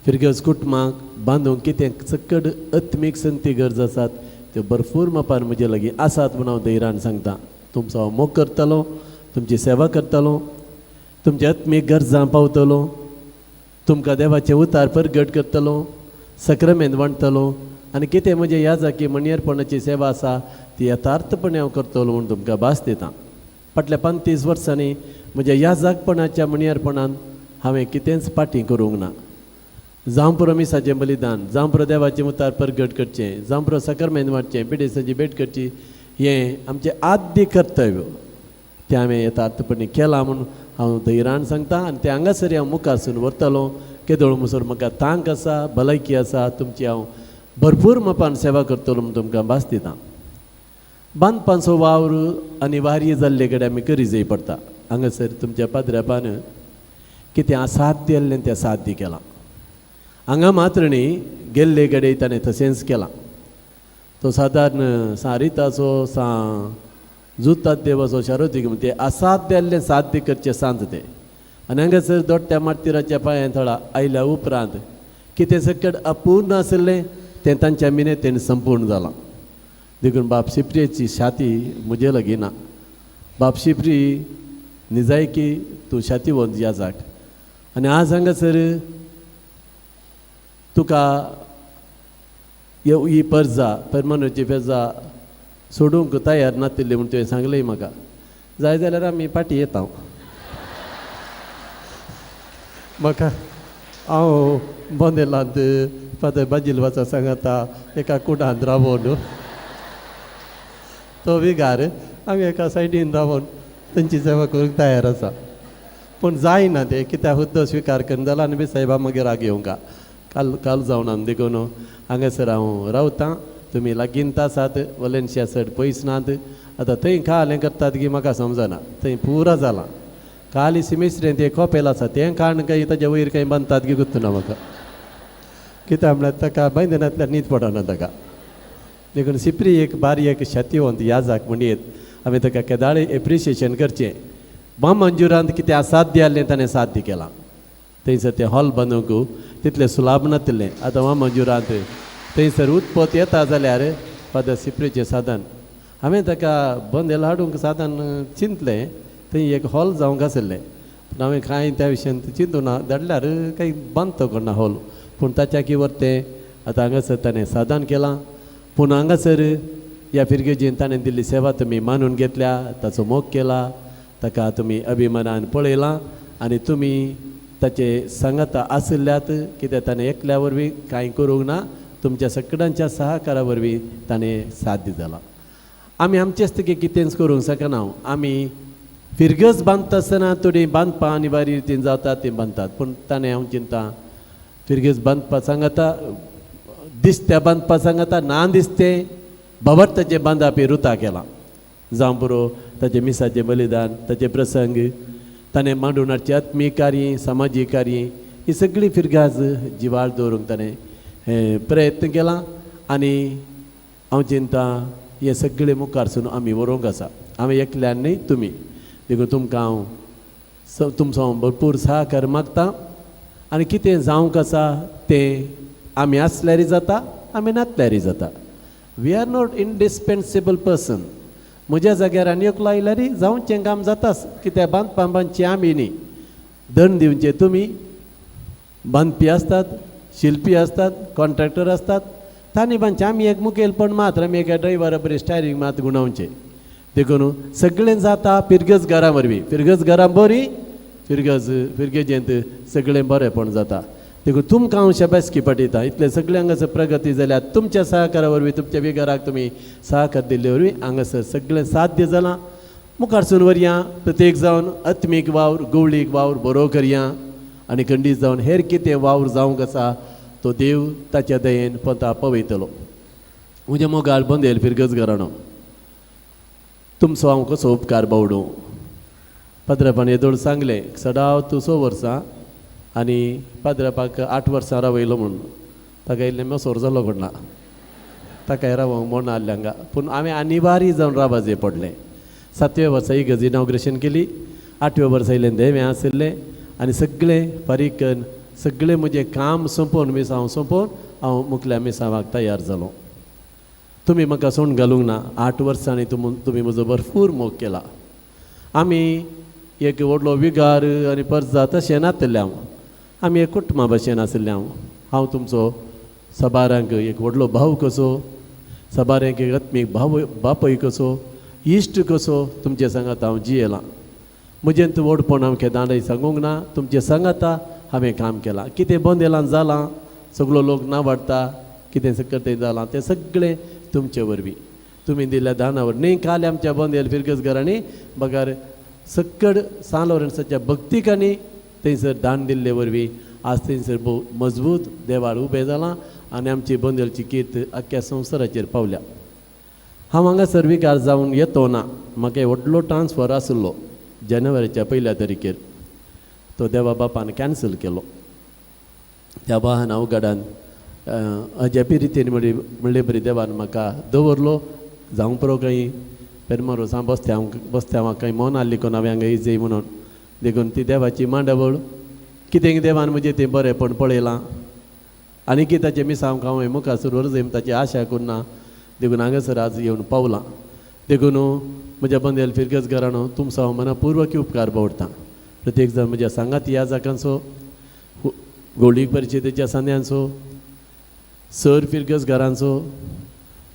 फिरगज कुटुंबाक बांदूंक कितें चकड आत्मीक संगती गरज आसात त्यो भरपूर मापान म्हजे लागीं आसात म्हूण हांव धैर्यान सांगता. तुमचो हांव मोग करतलो, तुमची सेवा करतलो, तुमच्या आत्मीक गरजां पावतलो, तुमकां देवाचें उतार परगट करतलो, सक्रमेंत वांटतलो. आनी कितें म्हजें ह्या जाकी मणयेरपणाची सेवा आसा ती यथार्थपणे हांव करतलो म्हूण तुमकां भास दितां. फाटल्या 35 वर्सांनी म्हज्या ह्या जागपणाच्या मणयेरपणान हांवें कितेंच फाटीं करूंक ना. जावं पुरो मिसाचें बलिदान, जावं पुरो देवाचें उतार परगट करचें, जावं पुरो सकरमेंत वांटचें, पिडेसांची भेट करची, हें आमचें आद्य कर्तव्य. तें हांवें यथार्थपणी केलां म्हूण हांव धैर्यान सांगता. आनी तें हांगासर हांव मुखारसून व्हरतलो. केदोळ मुसर म्हाका तांक आसा, भलायकी आसा, तुमची हांव भरपूर मापान सेवा करतलो म्हूण तुमकां भास दितां. बांदपाचो वावर आनी वारी जाल्ले कडेन आमी करी जाय पडटा. हांगासर तुमच्या पाद्र्यापान कितें असाध्य आसलें तें साध्य केलां. हांगा मात्र न्ही, गेल्ले कडेन ताणें तशेंच केलां. तो सादारण सारिताचो सा जुतात देवाचो शारोतीक ते असाध्य आसलें साध्य करचें सांत तें. आनी हांगासर दोट्ट्या मार्तिराच्या पांयां थळा आयल्या उपरांत कितें सकट अपूर्ण आशिल्लें तें तांच्या मिनेतेन संपूर्ण जालां. देखून बाप शिपरेची छाती म्हजे लागीं ना. बाप शिपरी निजायकी तूं छातीवंत याजाक. आनी आज हांगासर तुका ही परजा परमानूची पेजा सोडूंक तयार नातिल्ली म्हूण तुवें सांगलें म्हाका. जाय जाल्यार आमी फाटीं येता. म्हाका हांव बोंदेलांत फादर बाजिलवाचा सांगाता एका कुडांत रावोन, तो विगार आमी एका सायडीन रावोन तांची सेवा करूंक तयार आसा. पूण जायना तें, कित्याक हुद्दो स्विकार करून जाला आनी बी सायबा मागीर राग येवंका काल काल जावन. देखून हांगासर हांव रावतां. तुमी लागींत आसात, वलेन्शिया चड पयस नात. आतां थंय खालें करतात की म्हाका समजना, थंय पुरा जालां. काली सिमेस्त्रेन तें कोपेल आसा तें काण कांय ताज्या वयर कांय बांदतात की गुत्तुना म्हाका. कित्याक म्हळ्यार ताका बांदनांतल्यान न्हीद पडना ताका. देखून सिपरी एक बारी एक शतीवंत याजाक म्हणयेत आमी ताका केदाळे एप्रिशिएशन करचें. बामंजुरांत कितें असाध्य आसलें ताणें साध्य केलां. थंयसर तें हॉल बांदूंक तितलें सुलाभ नातिल्लें. आतां वामंजुरांत थंयसर उत्पत्त येता जाल्यार फादर सिपरीचें साधन हांवें ताका बंदेल हाडूंक साधन चिंतलें. थंय एक हॉल जावंक आशिल्लें, पूण हांवें कांय त्या विशयांत चिंतूं ना. धाडल्यार कांय बांदतो कोण हॉल, पूण ताच्या की वरतें आतां हांगासर ताणें साधन केलां. पूण हांगासर ह्या फिरगेजीन ताणें दिल्ली सेवा तुमी मानून घेतल्या, ताचो मोग केला, ताका तुमी अभिमानान पळयलां आनी तुमी ताचे सांगाता आशिल्ल्यात. कित्याक ताणें एकल्या वरवीं कांय करूंक ना, तुमच्या सगळ्यांच्या सहकारा वरवीं ताणें साध्य जालां. आमी आमचेच तुगे कितेंच करूंक शकना. आमी फिरगज बांदता आसतना थोडीं बांदपां आनी बरी रितीन जाता तीं बांदतात, पूण ताणें हांव चिंता फिरगज बांदपा सांगता, दिसत्या बांदपा सांगता, ना दिसतें बाबर ताचें बांदप रुता केलां. जावं पुरो ताचें मिसाचें बलिदान, ताचें प्रसंग, ताणें मांडून हाडचें आत्मीक कार्य, समाजीक कार्य, ही सगळी फिरगाज जिवाळ दवरूंक ताणें हें प्रयत्न केला. आनी हांव चिंता हें सगळें मुखारसून आमी व्हरूंक आसा. हांवें एकल्यान न्ही, तुमी. देखून तुमकां हांव तुमचो हांव भरपूर सहकार मागता आनी कितें जावंक आसा तें आमी आसल्यारय जाता, आमी नातल्यारय जाता. We are not indispensable person. म्हज्या जाग्यार आनी एकलो आयल्यारय जावचें काम जाताच, कित्याक बांदपां बांदचें आमी न्ही, दंड दिवचें तुमी. बांदपी आसतात, शिल्पी आसतात, कॉन्ट्रॅक्टर आसतात, तांणी बांदचें. आमी एक मुखेलपण मात्र आमी एका ड्रायव्हरा बरी स्टायरींग मात गुणावचें. देखून सगळें जाता फिरगज घरां वरवीं, फिरगज घरां बरीं, फिरगज फिरगेजेंत सगळें बरेंपण जाता. देखून तुमकां हांव शाबासकी पाठयता. इतलें सगळें हांगासर प्रगती जाल्या तुमच्या सहकारा वरवीं, तुमच्या विगाराक तुमी सहकार दिल्ले वरवीं हांगासर सगळें साध्य जालां. मुखारसून वरयां प्रत्येक जावन आत्मीक वावर, गवळीक वावर बरो करया आनी खंडीत जावन हेर कितें वावर जावंक आसा तो देव ताच्या दयेन पोंता पवयतलो. म्हज्या मोगाळ बंदेल फिरगज घराणो, तुमचो हांव कसो उपकार बावडूं. पाद्रापान येदोळ सांगलें सदांव तूं 6 वर्सां आनी पाद्रापाक 8 वर्सां रावयलो म्हणून. ताका इल्लें मोसोर जालो कोण ना, ताका रावंक म्हण आहलें हांगा, पूण हांवें अनिवार्य जावन रावपाचें पडलें. 7व्या वर्सा इगर्ज इनाग्रेशन केली, 8व्या वर्सा इल्लें देवें आशिल्लें आनी सगळें फारीक करून सगळें म्हजें काम सोंपोवन मिसांव सोंपोवन हांव मुखल्या मिसांवाक तयार जालो. तुमी म्हाका सोण घालूंक ना. 8 वर्सांनी तुमी म्हजो भरपूर मोग केला. आमी एक व्हडलो विगार आनी परजा तशें नातलें हांव, आमी एक कुटुंबा भशेन आशिल्लें हांव. हांव तुमचो सबारांक एक व्हडलो भाव कसो, सबारांक एक आत्मीक भाव बापूय कसो, इश्ट कसो तुमचे सांगात हांव जियेलां. म्हजें व्हडपण हांव केन्नाय सांगूंक ना, तुमचे सांगाता हांवें काम केलां. कितें बंदेलां जालां, सगळो लोक ना वाडटा, कितें करतें जालां तें सगळें तुमचे वरवीं, तुमी दिल्ल्या दाना वरवीं. न्ही काल आमच्या बंदेल फिरगज घरांनी बगर सक्कड सान लॉरेन्साच्या भक्तिकांनी थंयसर दान दिल्ले वरवीं आज थंयसर भोव मजबूत देवाळ उबें जालां आनी आमची बंदेलची कीर्त आख्ख्या संवसाराचेर पावल्या. हांव हांगासर विकार जावन येतो ना, म्हाका व्हडलो ट्रान्सफर आशिल्लो जानेवारीच्या 1 तारखेर, तो देवा बापान कॅन्सल केलो. त्या वाहना उगाडान अजापी रितीन म्हणले बरी देवान म्हाका दवरलो. जावंक पुरो कांय पेरमारो सां बसत्या बसत्या कांय मन आहली कोण हांवें हांगा येयजय म्हणून. देखून ती देवाची मांडावळ कितें देवान म्हजें तें बरेंपण पळयलां आनी की ताचें मिसांव हांवें मुखार वरजय ताची आशा करुना. देखून हांगासर आज येवन पावलां. देखून म्हज्या बंदेल फिरगज घराणो तुमचो हांव मनापुर्वक उपकार बावडटा. प्रत्येक जाण म्हज्या सांगात ह्या जाकांचो, गोळीक परिशदेच्या सांद्यांचो, सर फिरगज घरांचो,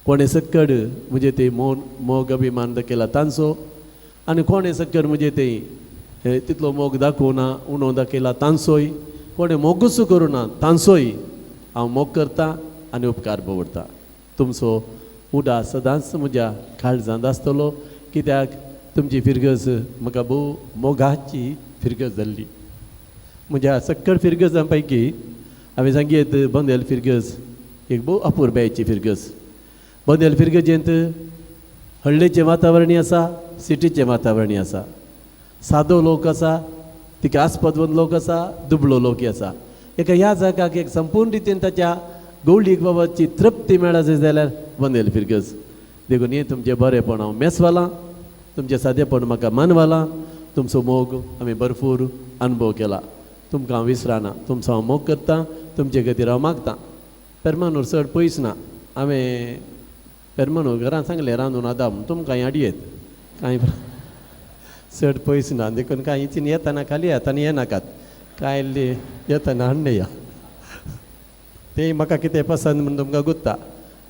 कोणें सक्कड म्हजें ते मोन मोग अभिमान दाखयला तांचो, आनी कोणें सक्कड म्हजें ते तितलो मोग दाखोवना उणो दाखयला तांचोय, कोणें मोगूच करुना तांचोय हांव मोग करता आनी उपकार दवरता. तुमचो उदास सदांच म्हज्या काळजांत आसतलो, कित्याक तुमची फिरगज म्हाका भोव मोगाची फिरगज जाल्ली. म्हज्या सक्कड फिरगजां पैकी हांवें सांगीत बंदेल फिरगज एक भोव अपुरबायेची फिरगज. बंदेल फिरगजेंत हळ्ळेचें वातावरणय आसा, सिटीचें वातावरणय आसा, सादो लोक आसा, तिका आस्पदवंत लोक आसा, दुबळो लोकय आसा. एका ह्या जागाक एक संपूर्ण रितीन ताच्या गवळीक बाबाची तृप्ती मेळत जाल्यार बंदेल फिरगज. देखून हें तुमचें बरेंपण हांव मेसवालां, तुमचें सादेपण म्हाका मानवालां, तुमचो मोग आमी भरपूर अनुभव केला. तुमकां हांव विसराना, तुमचो हांव मोग करता, तुमचे खातीर हांव मागतां. पेरमानूर चड पयस ना, हांवें पेरमानूर घरांत सांगलें रांदून आदाम तुमकां हाडयेत, कांय चड पयस ना. देखून कांय इचीन येतना खाली येता आनी येनाकात, कांय येतना हाडणें या तें म्हाका कितें पसंत म्हूण तुमकां गुत्ता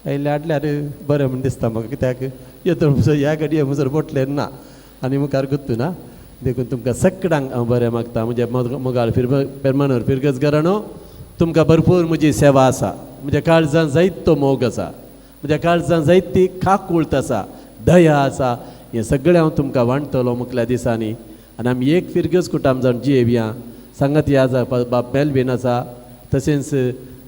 आयले हाडल्यार बरें म्हूण दिसता म्हाका, कित्याक येतो म्हणसर ह्या घडये म्हणसर बोटलें ना आनी मुखार गुत्तू ना. देखून तुमकां सगळ्यांक हांव बरें मागता. म्हज्या मोगाळ पेरमानूर फिरगज घराणो, तुमकां भरपूर म्हजी सेवा आसा, म्हज्या काळजान जायत तो मोग आसा, म्हज्या काळजान जायत ती काकूळत आसा, दया आसा. हें सगळें हांव तुमकां वांटतलो मुखल्या दिसांनी. आनी आमी एक फिरगज कुटाम जावन जियेवया. सांगात ह्या आसा बाब मेलवीन आसा, तशेंच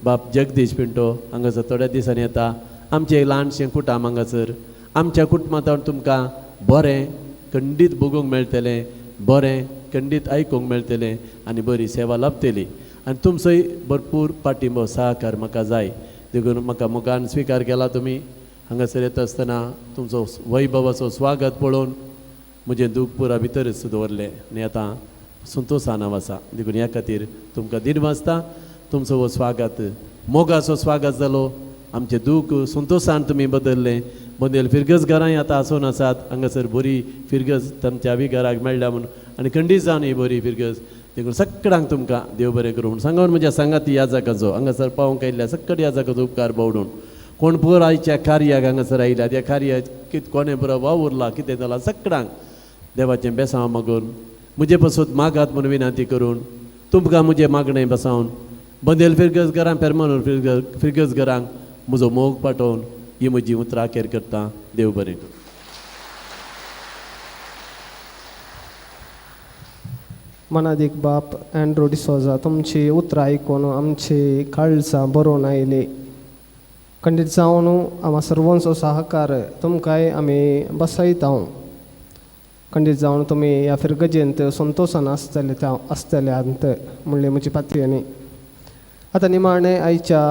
बाब जगदीश पिंटो हांगासर थोड्या दिसांनी येता. आमचें ल्हानशें कुटाम हांगासर, आमच्या कुटुंबांत तुमकां बरें खंडीत भोगूंक मेळटलें, बरें खंडीत आयकूंक मेळटलें आनी बरी सेवा लाभतली. आनी तुमचोय भरपूर पाठिंबो सहकार म्हाका जाय. देखून म्हाका मोगान स्विकार केला तुमी. हांगासर येता आसतना तुमचो वैभवाचो स्वागत पळोवन म्हजें दूख पुरा भितरच दवरलें आनी आतां संतोशान हांव आसा. देखून ह्या खातीर तुमकां दिनवासता. तुमचो हो स्वागत मोगाचो स्वागत जालो. आमचें दूख संतोशान तुमी बदललें. बोंदेल फिरगज घरांय आतां आसून आसात. हांगासर बरी फिरगज तुमच्या विगाराक मेळ्ळ्या म्हूण आनी खंडीत जावन ही बरी फिरगज. देखून सगळ्यांक तुमकां देव बरें करूं म्हूण सांगून म्हज्या सांगाती याजकांचो हांगासर पावोवंक आयिल्ल्या सगळ्या याजकांचो उपकार बावडून कोण पुरो आयच्या कार्याक हांगासर आयल्या त्या कार्याक कितें कोणें पुरो वावुरला कितें जालां सगळ्यांक देवाचें बेसांव मागून म्हजे पासत मागात म्हूण विनंती करून तुमकां म्हजें मागणें बसावन बंदेल फिरगज घरां पेरमानूर फिरगज घरांक म्हजो मोग पाठोवन ही म्हजी उतरां अखेर करता. देव बरें करूं. मनादीक बाप अँड्रू डिसोजा, तुमची उतरां आयकून आमची काळजां बरोवन आयली. खंडीत जावन आमा सर्वांचो सहकार तुमकांय आमी बसयता. खंडीत जावन तुमी ह्या फिरगजेंत संतोशान आसतले त्या आसतले अंत म्हणली म्हजी पातयेनी. आतां निमाणें आयच्या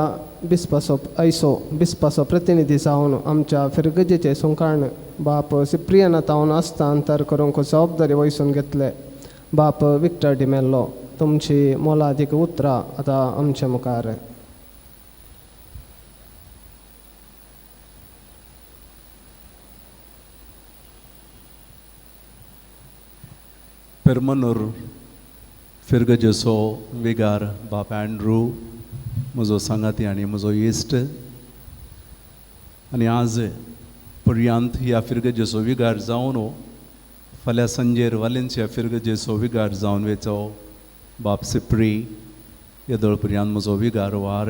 बिस्पाचो आयचो बिस्पाचो प्रतिनिधी जावन आमच्या फिरगजेचें सुंकाण बाप सिप्रियना तावन हस्तांतर करूंक जबाबदारी वयसून घेतले बाप विक्टर डिमेल्लो, तुमची मोलादीक उतरां आतां आमच्या मुखार. पेरमनूर फिरगजेचो विगार बाप अँड्रू म्हजो सांगाती आनी म्हजो इश्ट आनी आज पर्यांत ह्या फिरगजेचो विगार जावन फाल्यां सांजेर वालेन्सिया फिरगजेचो विगार जावन वेचो बाप सिप्री येदोळ पर्यांत म्हजो विगार वार.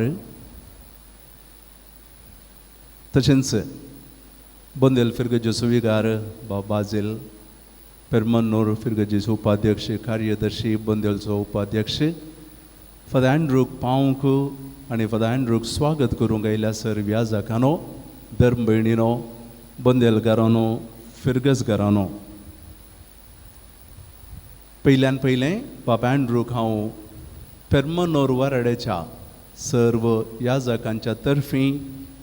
तशेंच बोंदेल फिरगजेचो विगार बाप बाजील, पेरमन्नूर फिरगजेचो उपाध्यक्ष कार्यदर्शी बोंदेलचो उपाध्यक्ष फादर अँड्रूक पावंक आनी फादर अँड्रूक स्वागत करूंक आयल्या सर व्याजाकानो, धर्म भयणीनो, बोंदेलकारानो, फिरगजकारानो. पयल्यान पयलें बाप अँड्रूक हांव पेरमनोर वाराड्याच्या सर्व याजकांच्या तर्फी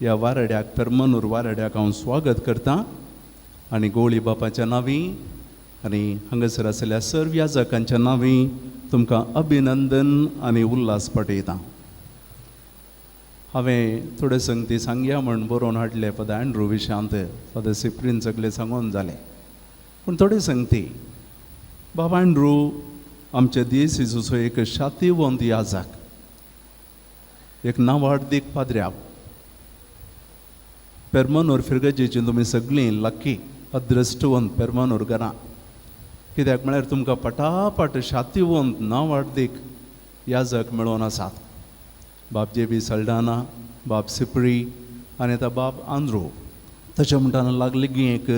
ह्या वाराड्याक पेरमनूर वाराड्याक हांव स्वागत करतां आनी गोळी बापाच्या नांवी आनी हांगासर आशिल्ल्या सर्व याजकांच्या नांवी तुमकां अभिनंदन आनी उल्हास पाठयता. हांवें थोडे संगती सांगया म्हण बरोवन हाडले फादर अँड्रू विशांत, फादर सिप्रीन सगळें सांगून जालें, पूण थोडे संगती बाबा अँड्रू आमच्या दियेसीचो एक शातीवंत याजक, एक नांवाडदीक पाद्र्याव. पेरमनूर फिरगजेची तुमी सगळीं लक्की अद्रश्टवंत पेरमनूर घरां, कित्याक म्हळ्यार तुमकां पटापट शातीवंत नांवाडदीक याजक मेळोवन आसात. बाब जे बी सल्डाना, बाब सिपरी आनी आतां बाब आंद्रो. तशें म्हणटना लागली की एक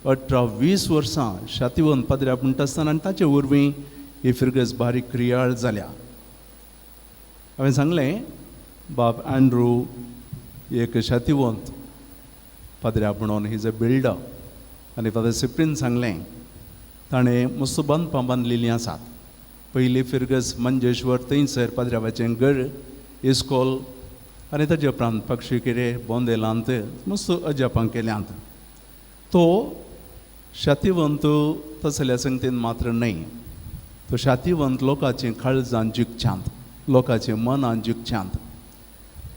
18-20 वर्सां शातीवंत पाद्र्या म्हणटा आसतना आनी ताचे वरवीं ही फिरगज बारीक क्रियाळ जाल्या. हांवें सांगलें बाब अँड्रू एक शातीवंत पाद्र्या म्हणून his a builder आनी फादर सिप्रीन सांगलें ताणें मस्त बांदपां बांदलेलीं आसात. पयली फिरगज मंजेश्वर थंयसर पाद्र्यावाचें घर इस्कोल आनी ताजे उपरांत पक्षीकेरे बोंदेलांत मस्त अजापां केल्यांत. तो शातीवंत तसल्या संगतीन मात्र न्हय, तो शातीवंत लोकांचीं काळजां जिखच्यांत, लोकांचीं मनां जिखच्यांत.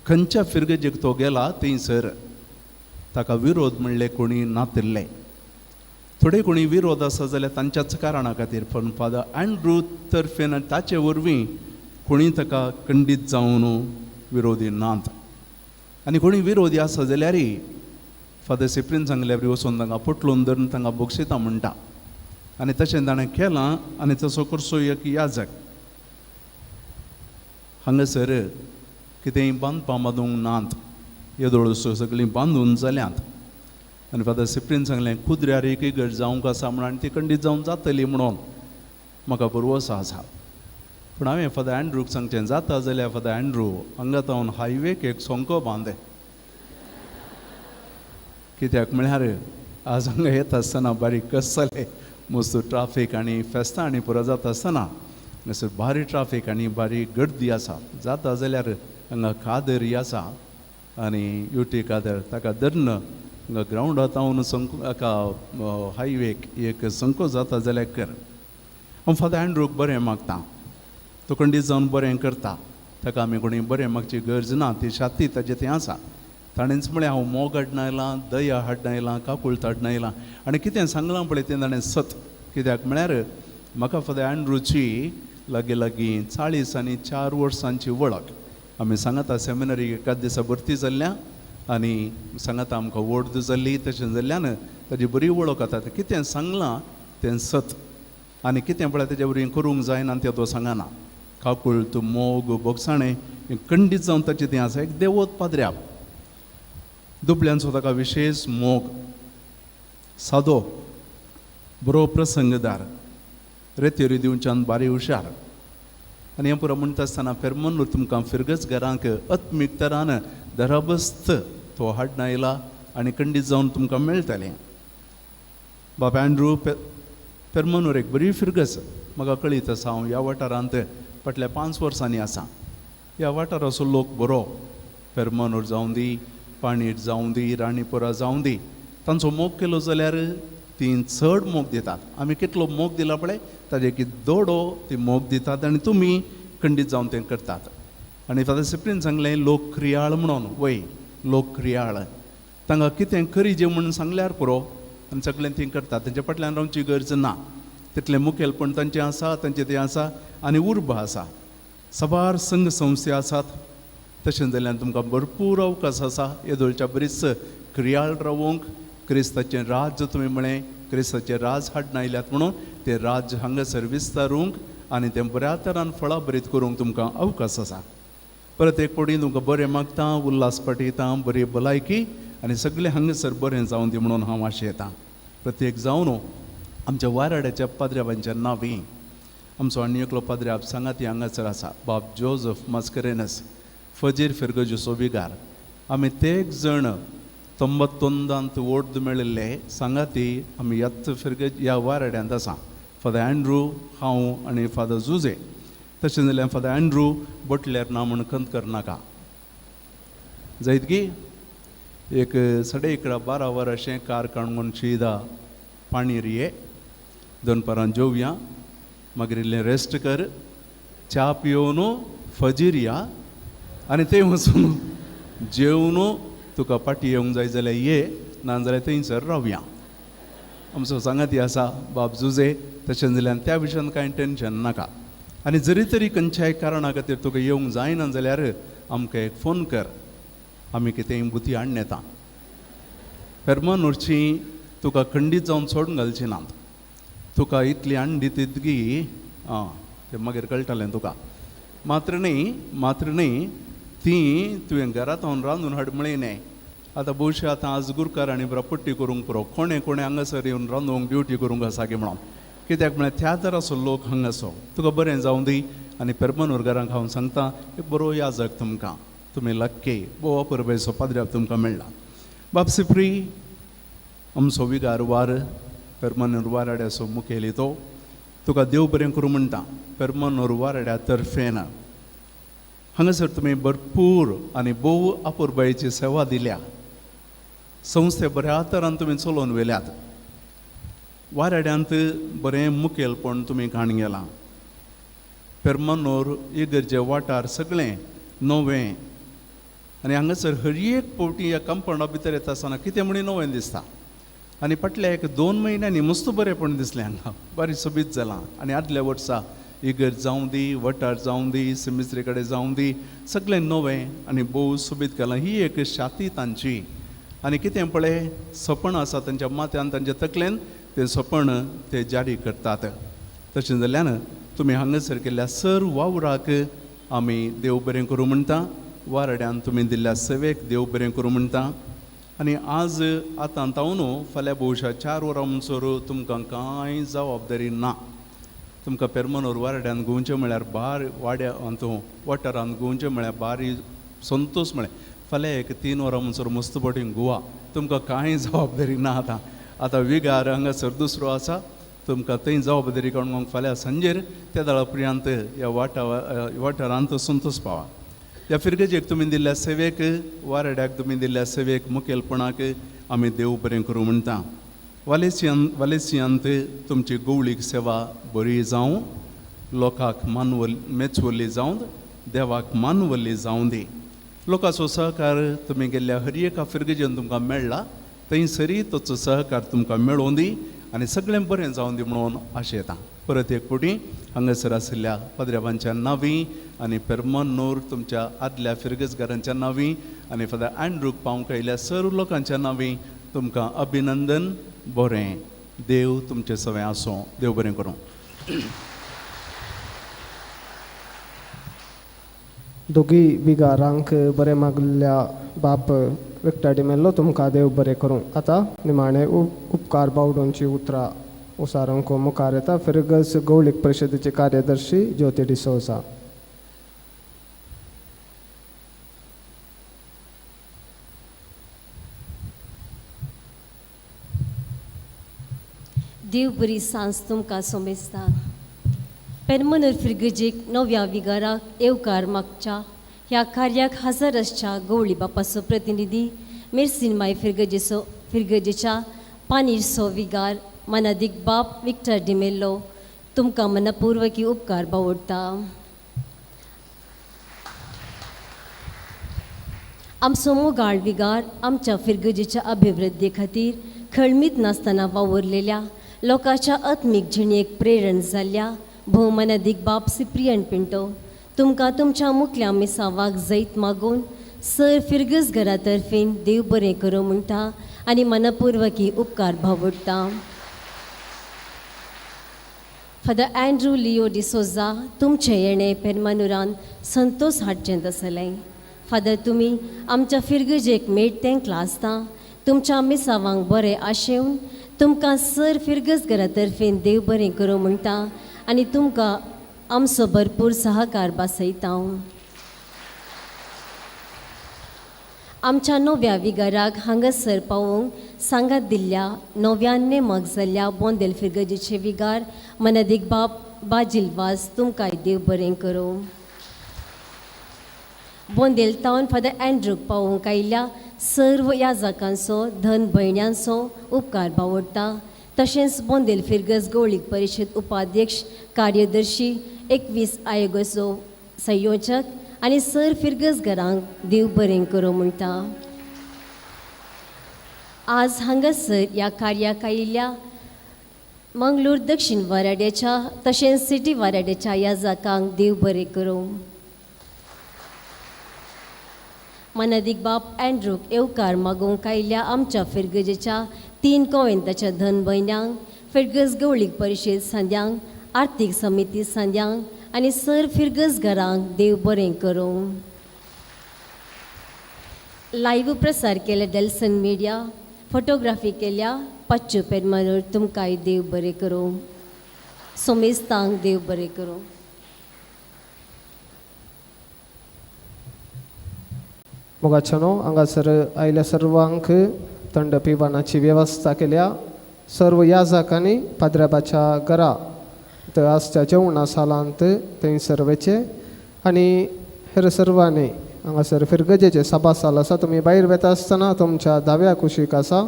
खंयच्या फिरगजेक तो गेला थंयसर ताका विरोध म्हणले कोणी नातिल्ले. थोडे कोणी विरोध आसा जाल्यार तांच्याच कारणा खातीर, पूण फादर अँड्रू तर्फेन आनी ताचे वरवीं कोणी ताका खंडीत जावन विरोधी नात. आनी कोणी विरोधी आसा जाल्यारय फादर सिप्रीन सांगल्या बरी वचून तांकां पोटलून धरून तांकां बक्षिता म्हणटा आनी तशें ताणें केलां आनी तसो करचो एक याजक. हांगासर कितेंय बांदपां बांदूंक नात, येदोळसो सगळीं बांदून जाल्यांत. आनी फादर सिप्रीन सांगलें कुद्र्यार एक इगर्ज जावंक आसा म्हणून आनी ती खंडीत जावन जातली म्हणून म्हाका भरवंसो आसा. पूण हांवें फादर अँड्रूक सांगचें जाता जाल्यार फादर अँड्रू हांगा तावन हायवेक एक सोंको बांद, कित्याक म्हळ्यार आज हांगा येता आसतना बारीक कस जालें, मस्त ट्राफीक आनी फेस्तां आनी पुरो जाता आसतना हांगासर भारी ट्राफीक आनी बारीक गर्दी आसा. जाता जाल्यार हांगा कादरी आसा आनी युटी कादर ताका धरून हांगा ग्रावंडार तावन संक हाका हायवेक एक संको जाता जाल्यार कर. हांव फादर अँड्रूक बरें मागता, तो खंडीत जावन बरें करता, ताका आमी कोणी बरें मागची गरज ना, ती शाती ताजें तें आसा. ताणेंच म्हळें हांव मोग हाडून आयलां, दया हाडून आयलां, काकूळट हाडून आयलां आनी कितें सांगलां पळय तें ताणें सत. कित्याक म्हळ्यार म्हाका फादर अँड्रूची लागीं लागीं 44 वर्सांची वळख. आमी सांगाता सेमिनरी एकाच दिसा भरती जाल्ल्या आनी सांगाता आमकां वोर्द जाल्ली, तशें जाल्ल्यान ताजी बरी वळख आतां. कितें सांगलां तें सत आनी कितें पळय तेजे वरवीं करूंक जायना तें तो सांगना. काकूळट, मोग, भोगसाणें हें खंडीत जावन ताचें तें आसा. एक देवत पाद्र्याब, दुबळ्यांचो ताका विशेश मोग, सादो बरो प्रसंगदार, रेतेरी दिवच्यान बारी हुशार. आनी हें पुरो म्हणटा आसतना फेरमनूर तुमकां फिरगज घरांक आत्मीक तरान दराबस्त तो हाडून आयला आनी खंडीत जावन तुमकां मेळटलें. बाब अँड्रू पेरमनूर एक बरी फिरगज म्हाका कळीत आसा. हांव ह्या वाठारांत फाटल्या 5 वर्सांनी आसा. ह्या वाठाराचो लोक बरो, पेरमनूर जावं दी, पाणीर जावं दी, राणीपुरा जावं दी, तांचो मोग केलो जाल्यार ती चड मोग दितात. आमी कितलो मोग दिला पळय ताजे की दोडो ती मोग दितात आनी तुमी खंडीत जावन तें करतात. आनी फादर सिप्रीन सांगलें लोक क्रियाळ म्हणून, वय लोक क्रियाळ, तांकां कितें करीजे म्हणून सांगल्यार पुरो आनी सगळें तीं करतात, तेंच्या फाटल्यान रावची गरज ना. तितलें मुखेलपण तांचें आसा, तांचें तें आसा आनी उर्बा आसा. साबार संघ संस्थे आसात, तशें जाल्यार तुमकां भरपूर अवकाश आसा येदोळच्या बरीच क्रियाळ रावोंक. क्रिस्ताचें राज्य तुमी म्हळें, क्रिस्ताचें राज हाडून आयल्यात म्हणून तें राज्य हांगासर विस्तारूंक आनी तें बऱ्या तरान फळां भरीत करूंक तुमकां अवकाश आसा. परत एक फावटी तुमकां बरें मागता, उल्हास पाठयता, बरी भलायकी आनी सगळें हांगासर बरें जावं दी म्हणून हांव आशेतां. प्रत्येक जावन आमच्या वाराड्याच्या पाद्र्याबांच्या नांवी आमचो आनी एकलो पाद्र्याब सांगाती हांगासर आसा, बाब जोजफ मास्करेनस फजीर फिरगजूचो विगार. आमी तेग जण तंबतोंदांत वोर्द मेळिल्ले सांगाती आमी ह्याच फिरगज ह्या वाराड्यांत आसा. फादर अँड्रू, हांव आनी फादर जुजे. तशें जाल्यार फादर अँड्रू बोटल्यार ना म्हूण खंत करनाका जायत की एक 11:30 12 वरां अशें कार काणकोण शिदा पाणीर ये, दनपारां जेवया, मागीर इल्लें रेस्ट कर, च्या पियोवन फजीर या आनी थंय वचून जेवन तुका पाटी येवंक जाय जाल्यार ये, ना जाल्यार थंयसर रावया. आमचो सांगाती आसा बाब जुजे. तशें जाल्यार त्या विशयान कांय टेंशन नाका. आनी जरी तरी खंयच्याय कारणा खातीर तुका येवंक जायना जाल्यार आमकां एक फोन कर, आमी कितेंय बुती हाडून येता. फेरमनूरची तुका खंडीत जावन सोडून घालची नात, तुका इतली हाडून दितीत की आं तें मागीर कळटलें तुका. मात्र न्ही, मात्र न्ही ती तुवें घरांत हांव रांदून हाड म्हळें न्हय. आतां भोवशा आतां आज गुरकार आनी पट्टी करूंक पुरो, कोणें कोणें हांगासर येवन रांदूंक ड्युटी करूंक आसा की म्हणून. कित्याक म्हळ्यार त्या लोक हांगासो. तुका बरें जावं दी आनी पेरमनूर घरांक हांव सांगता एक बरो याजक तुमकां, तुमी लक्की भोव अपुरबायेचो पाद्र्याब तुमकां मेळ्ळा. बाब सिप्री आमचो विगार वार पेरमनूर वाराड्याचो मुखेली, तो तुका देव बरें करूं म्हणटा. पेरमनूर वाराड्या तर्फेन हांगासर तुमी भरपूर आनी भोव अपुरबायेची सेवा दिल्या, संस्थे बऱ्या तरान तुमी चलोवन व्हेल्यात, वाराड्यांत बरें मुखेलपण तुमी काण गेलां. पेरमनूर इगर्जे वाठार सगळें नवें आनी हांगासर हर एक फावटी ह्या कंपावंडा भितर येता आसतना कितें म्हणी नवें दिसता. आनी फाटल्या एक 2 म्हयन्यांनी मस्त बरेंपण दिसलें हांगा, बरें सोबीत जालां. आनी आदल्या वर्सा इगर्ज जावं दी, वठार जावं दी, सिमिस्त्री कडेन जावं दी, सगळें नवें आनी भोव सोबीत केलां. ही एक शाती तांची. आनी कितें पळय सपन आसा तांच्या माथ्यान, तांच्या तकलेन तें सपन ते जारी करतात. तशें जाल्यान तुमी हांगासर केल्ल्या सर वावराक आमी देव बरें करूं म्हणटा, वाराड्यान तुमी दिल्ल्या सेवेक देव बरें करूं म्हणटा. आनी आज आतां तावन फाल्यां भोवशा 4 वरां म्हणसर तुमकां कांय जबाबदारी ना. तुमकां पेरमनूर वाराड्यान घुंवचें म्हळ्यार बार वाड्या अंतू वाठारान घुंवचें म्हळ्यार बारी संतोश म्हळें. फाल्यां एक 3 वरां म्हणसर मस्त फावटी गोवा, तुमकां कांय जबाबदारी ना. आतां आतां विगार हांगासर दुसरो आसा, तुमकां थंय जबाबदारी काडूंक फाल्यां सांजेर त्या दळा पर्यंत ह्या वाठारांत संतोश पावा. ह्या फिरगजेक तुमी दिल्ल्या सेवेक, वाराड्याक तुमी दिल्ल्या सेवेक मुखेलपणाक आमी देव बरें करूं म्हणटा. वालेसियांत तुमची गवळीक सेवा बरी जावं, लोकांक मानवल मेचवल्ली जावं, देवाक मानवल्ली जावं दी. लोकांचो सहकार तुमी गेल्ल्या हर एका फिरगजेन तुमकां मेळ्ळा थंयसरी तोचो सहकार तुमकां मेळोवन दी आनी सगळें बरें जावं दी म्हणून आशेता. परत एक फावटी हांगासर आशिल्ल्या पाद्र्यावांच्या नांवी आनी पेरमनूर तुमच्या आदल्या फिरगजगारांच्या नांवी आनी फादर अँड्रूक पावंक आयिल्ल्या सर्व लोकांच्या नांवी तुमकां अभिनंदन. बरें, देव तुमचें सवें आसूं. देव बरें करूं. दोगी विगारांक बरें मागल्या बाप विक्टर डिमेल्लो तुमकां देव बरें करूं. आतां निमाणें उपकार बावडोंची उतरां उसारूंक मुखार येता फिरगज गवळीक परिशदेचे कार्यदर्शी ज्योती डिसोजा. देव बरी सांज तुमकां सोमेस्ता. पेरमनूर फिरगजेक नव्या विगाराक येवकार मागच्या ह्या कार्याक हजर आसच्या गवळी बापाचो प्रतिनिधी मेर्सीन माय फिरगजेचो फिरगजेच्या पानीरसो विगार मनादीक बाप विक्टर डिमेल्लो तुमकां मनपूर्वकी उपकार बावडटा. आमचो मोगाळ विगार आमच्या फिरगजेच्या अभिवृद्धी खातीर खळमीत नासतना वावुरलेल्या लोकांच्या आत्मीक जिणेक प्रेरण जाल्ल्या भोवमानादीक बाप सिप्रियन पिंटो तुमकां तुमच्या मुखल्या मिसावाक जैत मागून सर फिरगज घरा तर्फेन देव बरें करूं म्हणटा आनी मनपूर्वकी उपकार भावडटा. फादर अँड्रू लियो डिसोजा तुमचें येणें पेरमानुरान संतोश हाडचें आसलें. फादर तुमी आमच्या फिरगजेक मेट तेंकला आसता तुमच्या मिसावांक बरें आशेवन तुमकां सर फिरगज घरा तर्फेन देव बरें करूं म्हणटा आनी तुमकां आमचो भरपूर सहकार बासयता. आमच्या नव्या विगाराक हांगासर पावोवंक सांगात दिल्ल्या नव्यान नेमक जाल्ल्या बोंदेल फिरगजेचे विगार मनादीक बाप बाजील वास तुमकांय देव बरें करूं. बोंदेल तावन फादर अँड्रूक पावोवंक आयिल्ल्या सर्व याजकांचो धन भयण्यांचो उपकार बावडटा. तशेंच बोंदेल फिरगज गवळीक परिशद उपाध्यक्ष कार्यदर्शी 21 आयोगाचो संयोजक आनी सर फिरगज घरांक देव बरें करूं म्हणटा. आज हांगासर ह्या कार्याक आयिल्ल्या मंगळूर दक्षिण वाराड्याच्या तशेंच सिटी वाराड्याच्या याजकांक देव बरें करूं. मनादीक बाप अँड्रूक येवकार मागूंक आयिल्ल्या आमच्या फिरगजेच्या 3 कोवेंताच्या धन भयण्यांक फिरगज गवळीक परिशद सांद्यांक आर्थीक समिती सांद्यांक आनी सर फिरगज घरांक देव बरें करूं. लायव्ह प्रसार केल्या डेल्सन मिडिया फोटोग्राफी केल्या पाच्चू पेरमानूर तुमकांय देव बरें करूं. सोमेस्तांक देव बरें करूं. मोगाच्यानो हांगासर आयिल्ल्या सर्वांक थंड पिवणाची वेवस्था केल्या. सर्व याजकांनी पाद्र्याबाच्या घरा थंय आसच्या जेवणा सालांत थंयसर वचचें आनी हेर सर्वांनी हांगासर फिरगजेचें सभा साल आसा. तुमी भायर वता आसतना तुमच्या दाव्या कुशीक आसा.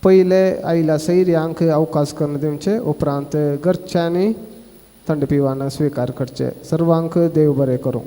पयले आयिल्ल्या सैर्यांक अवकाश करून दिवचे, उपरांत घरच्यांनी थंड पिवण स्विकार करचे. सर्वांक देव बरें करूं.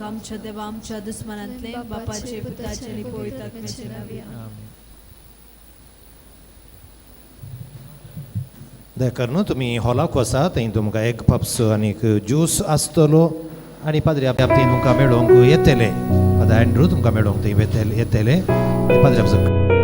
आमच्या देवा आमच्या दुस्मनांतले बापाचे पुताचे आनी पवित्र आत्म्याचे नांवान. देखून तुमी हॉलाक वसा, थंय तुमकां एग पप्स आनीक ज्यूस आसतलो आनी पाद्री आपल्या थंय तुमकां मेळोवंक येतले. फादर अँड्रू तुमकां मेळोवंक थंय येतले. पाद्री आपलो.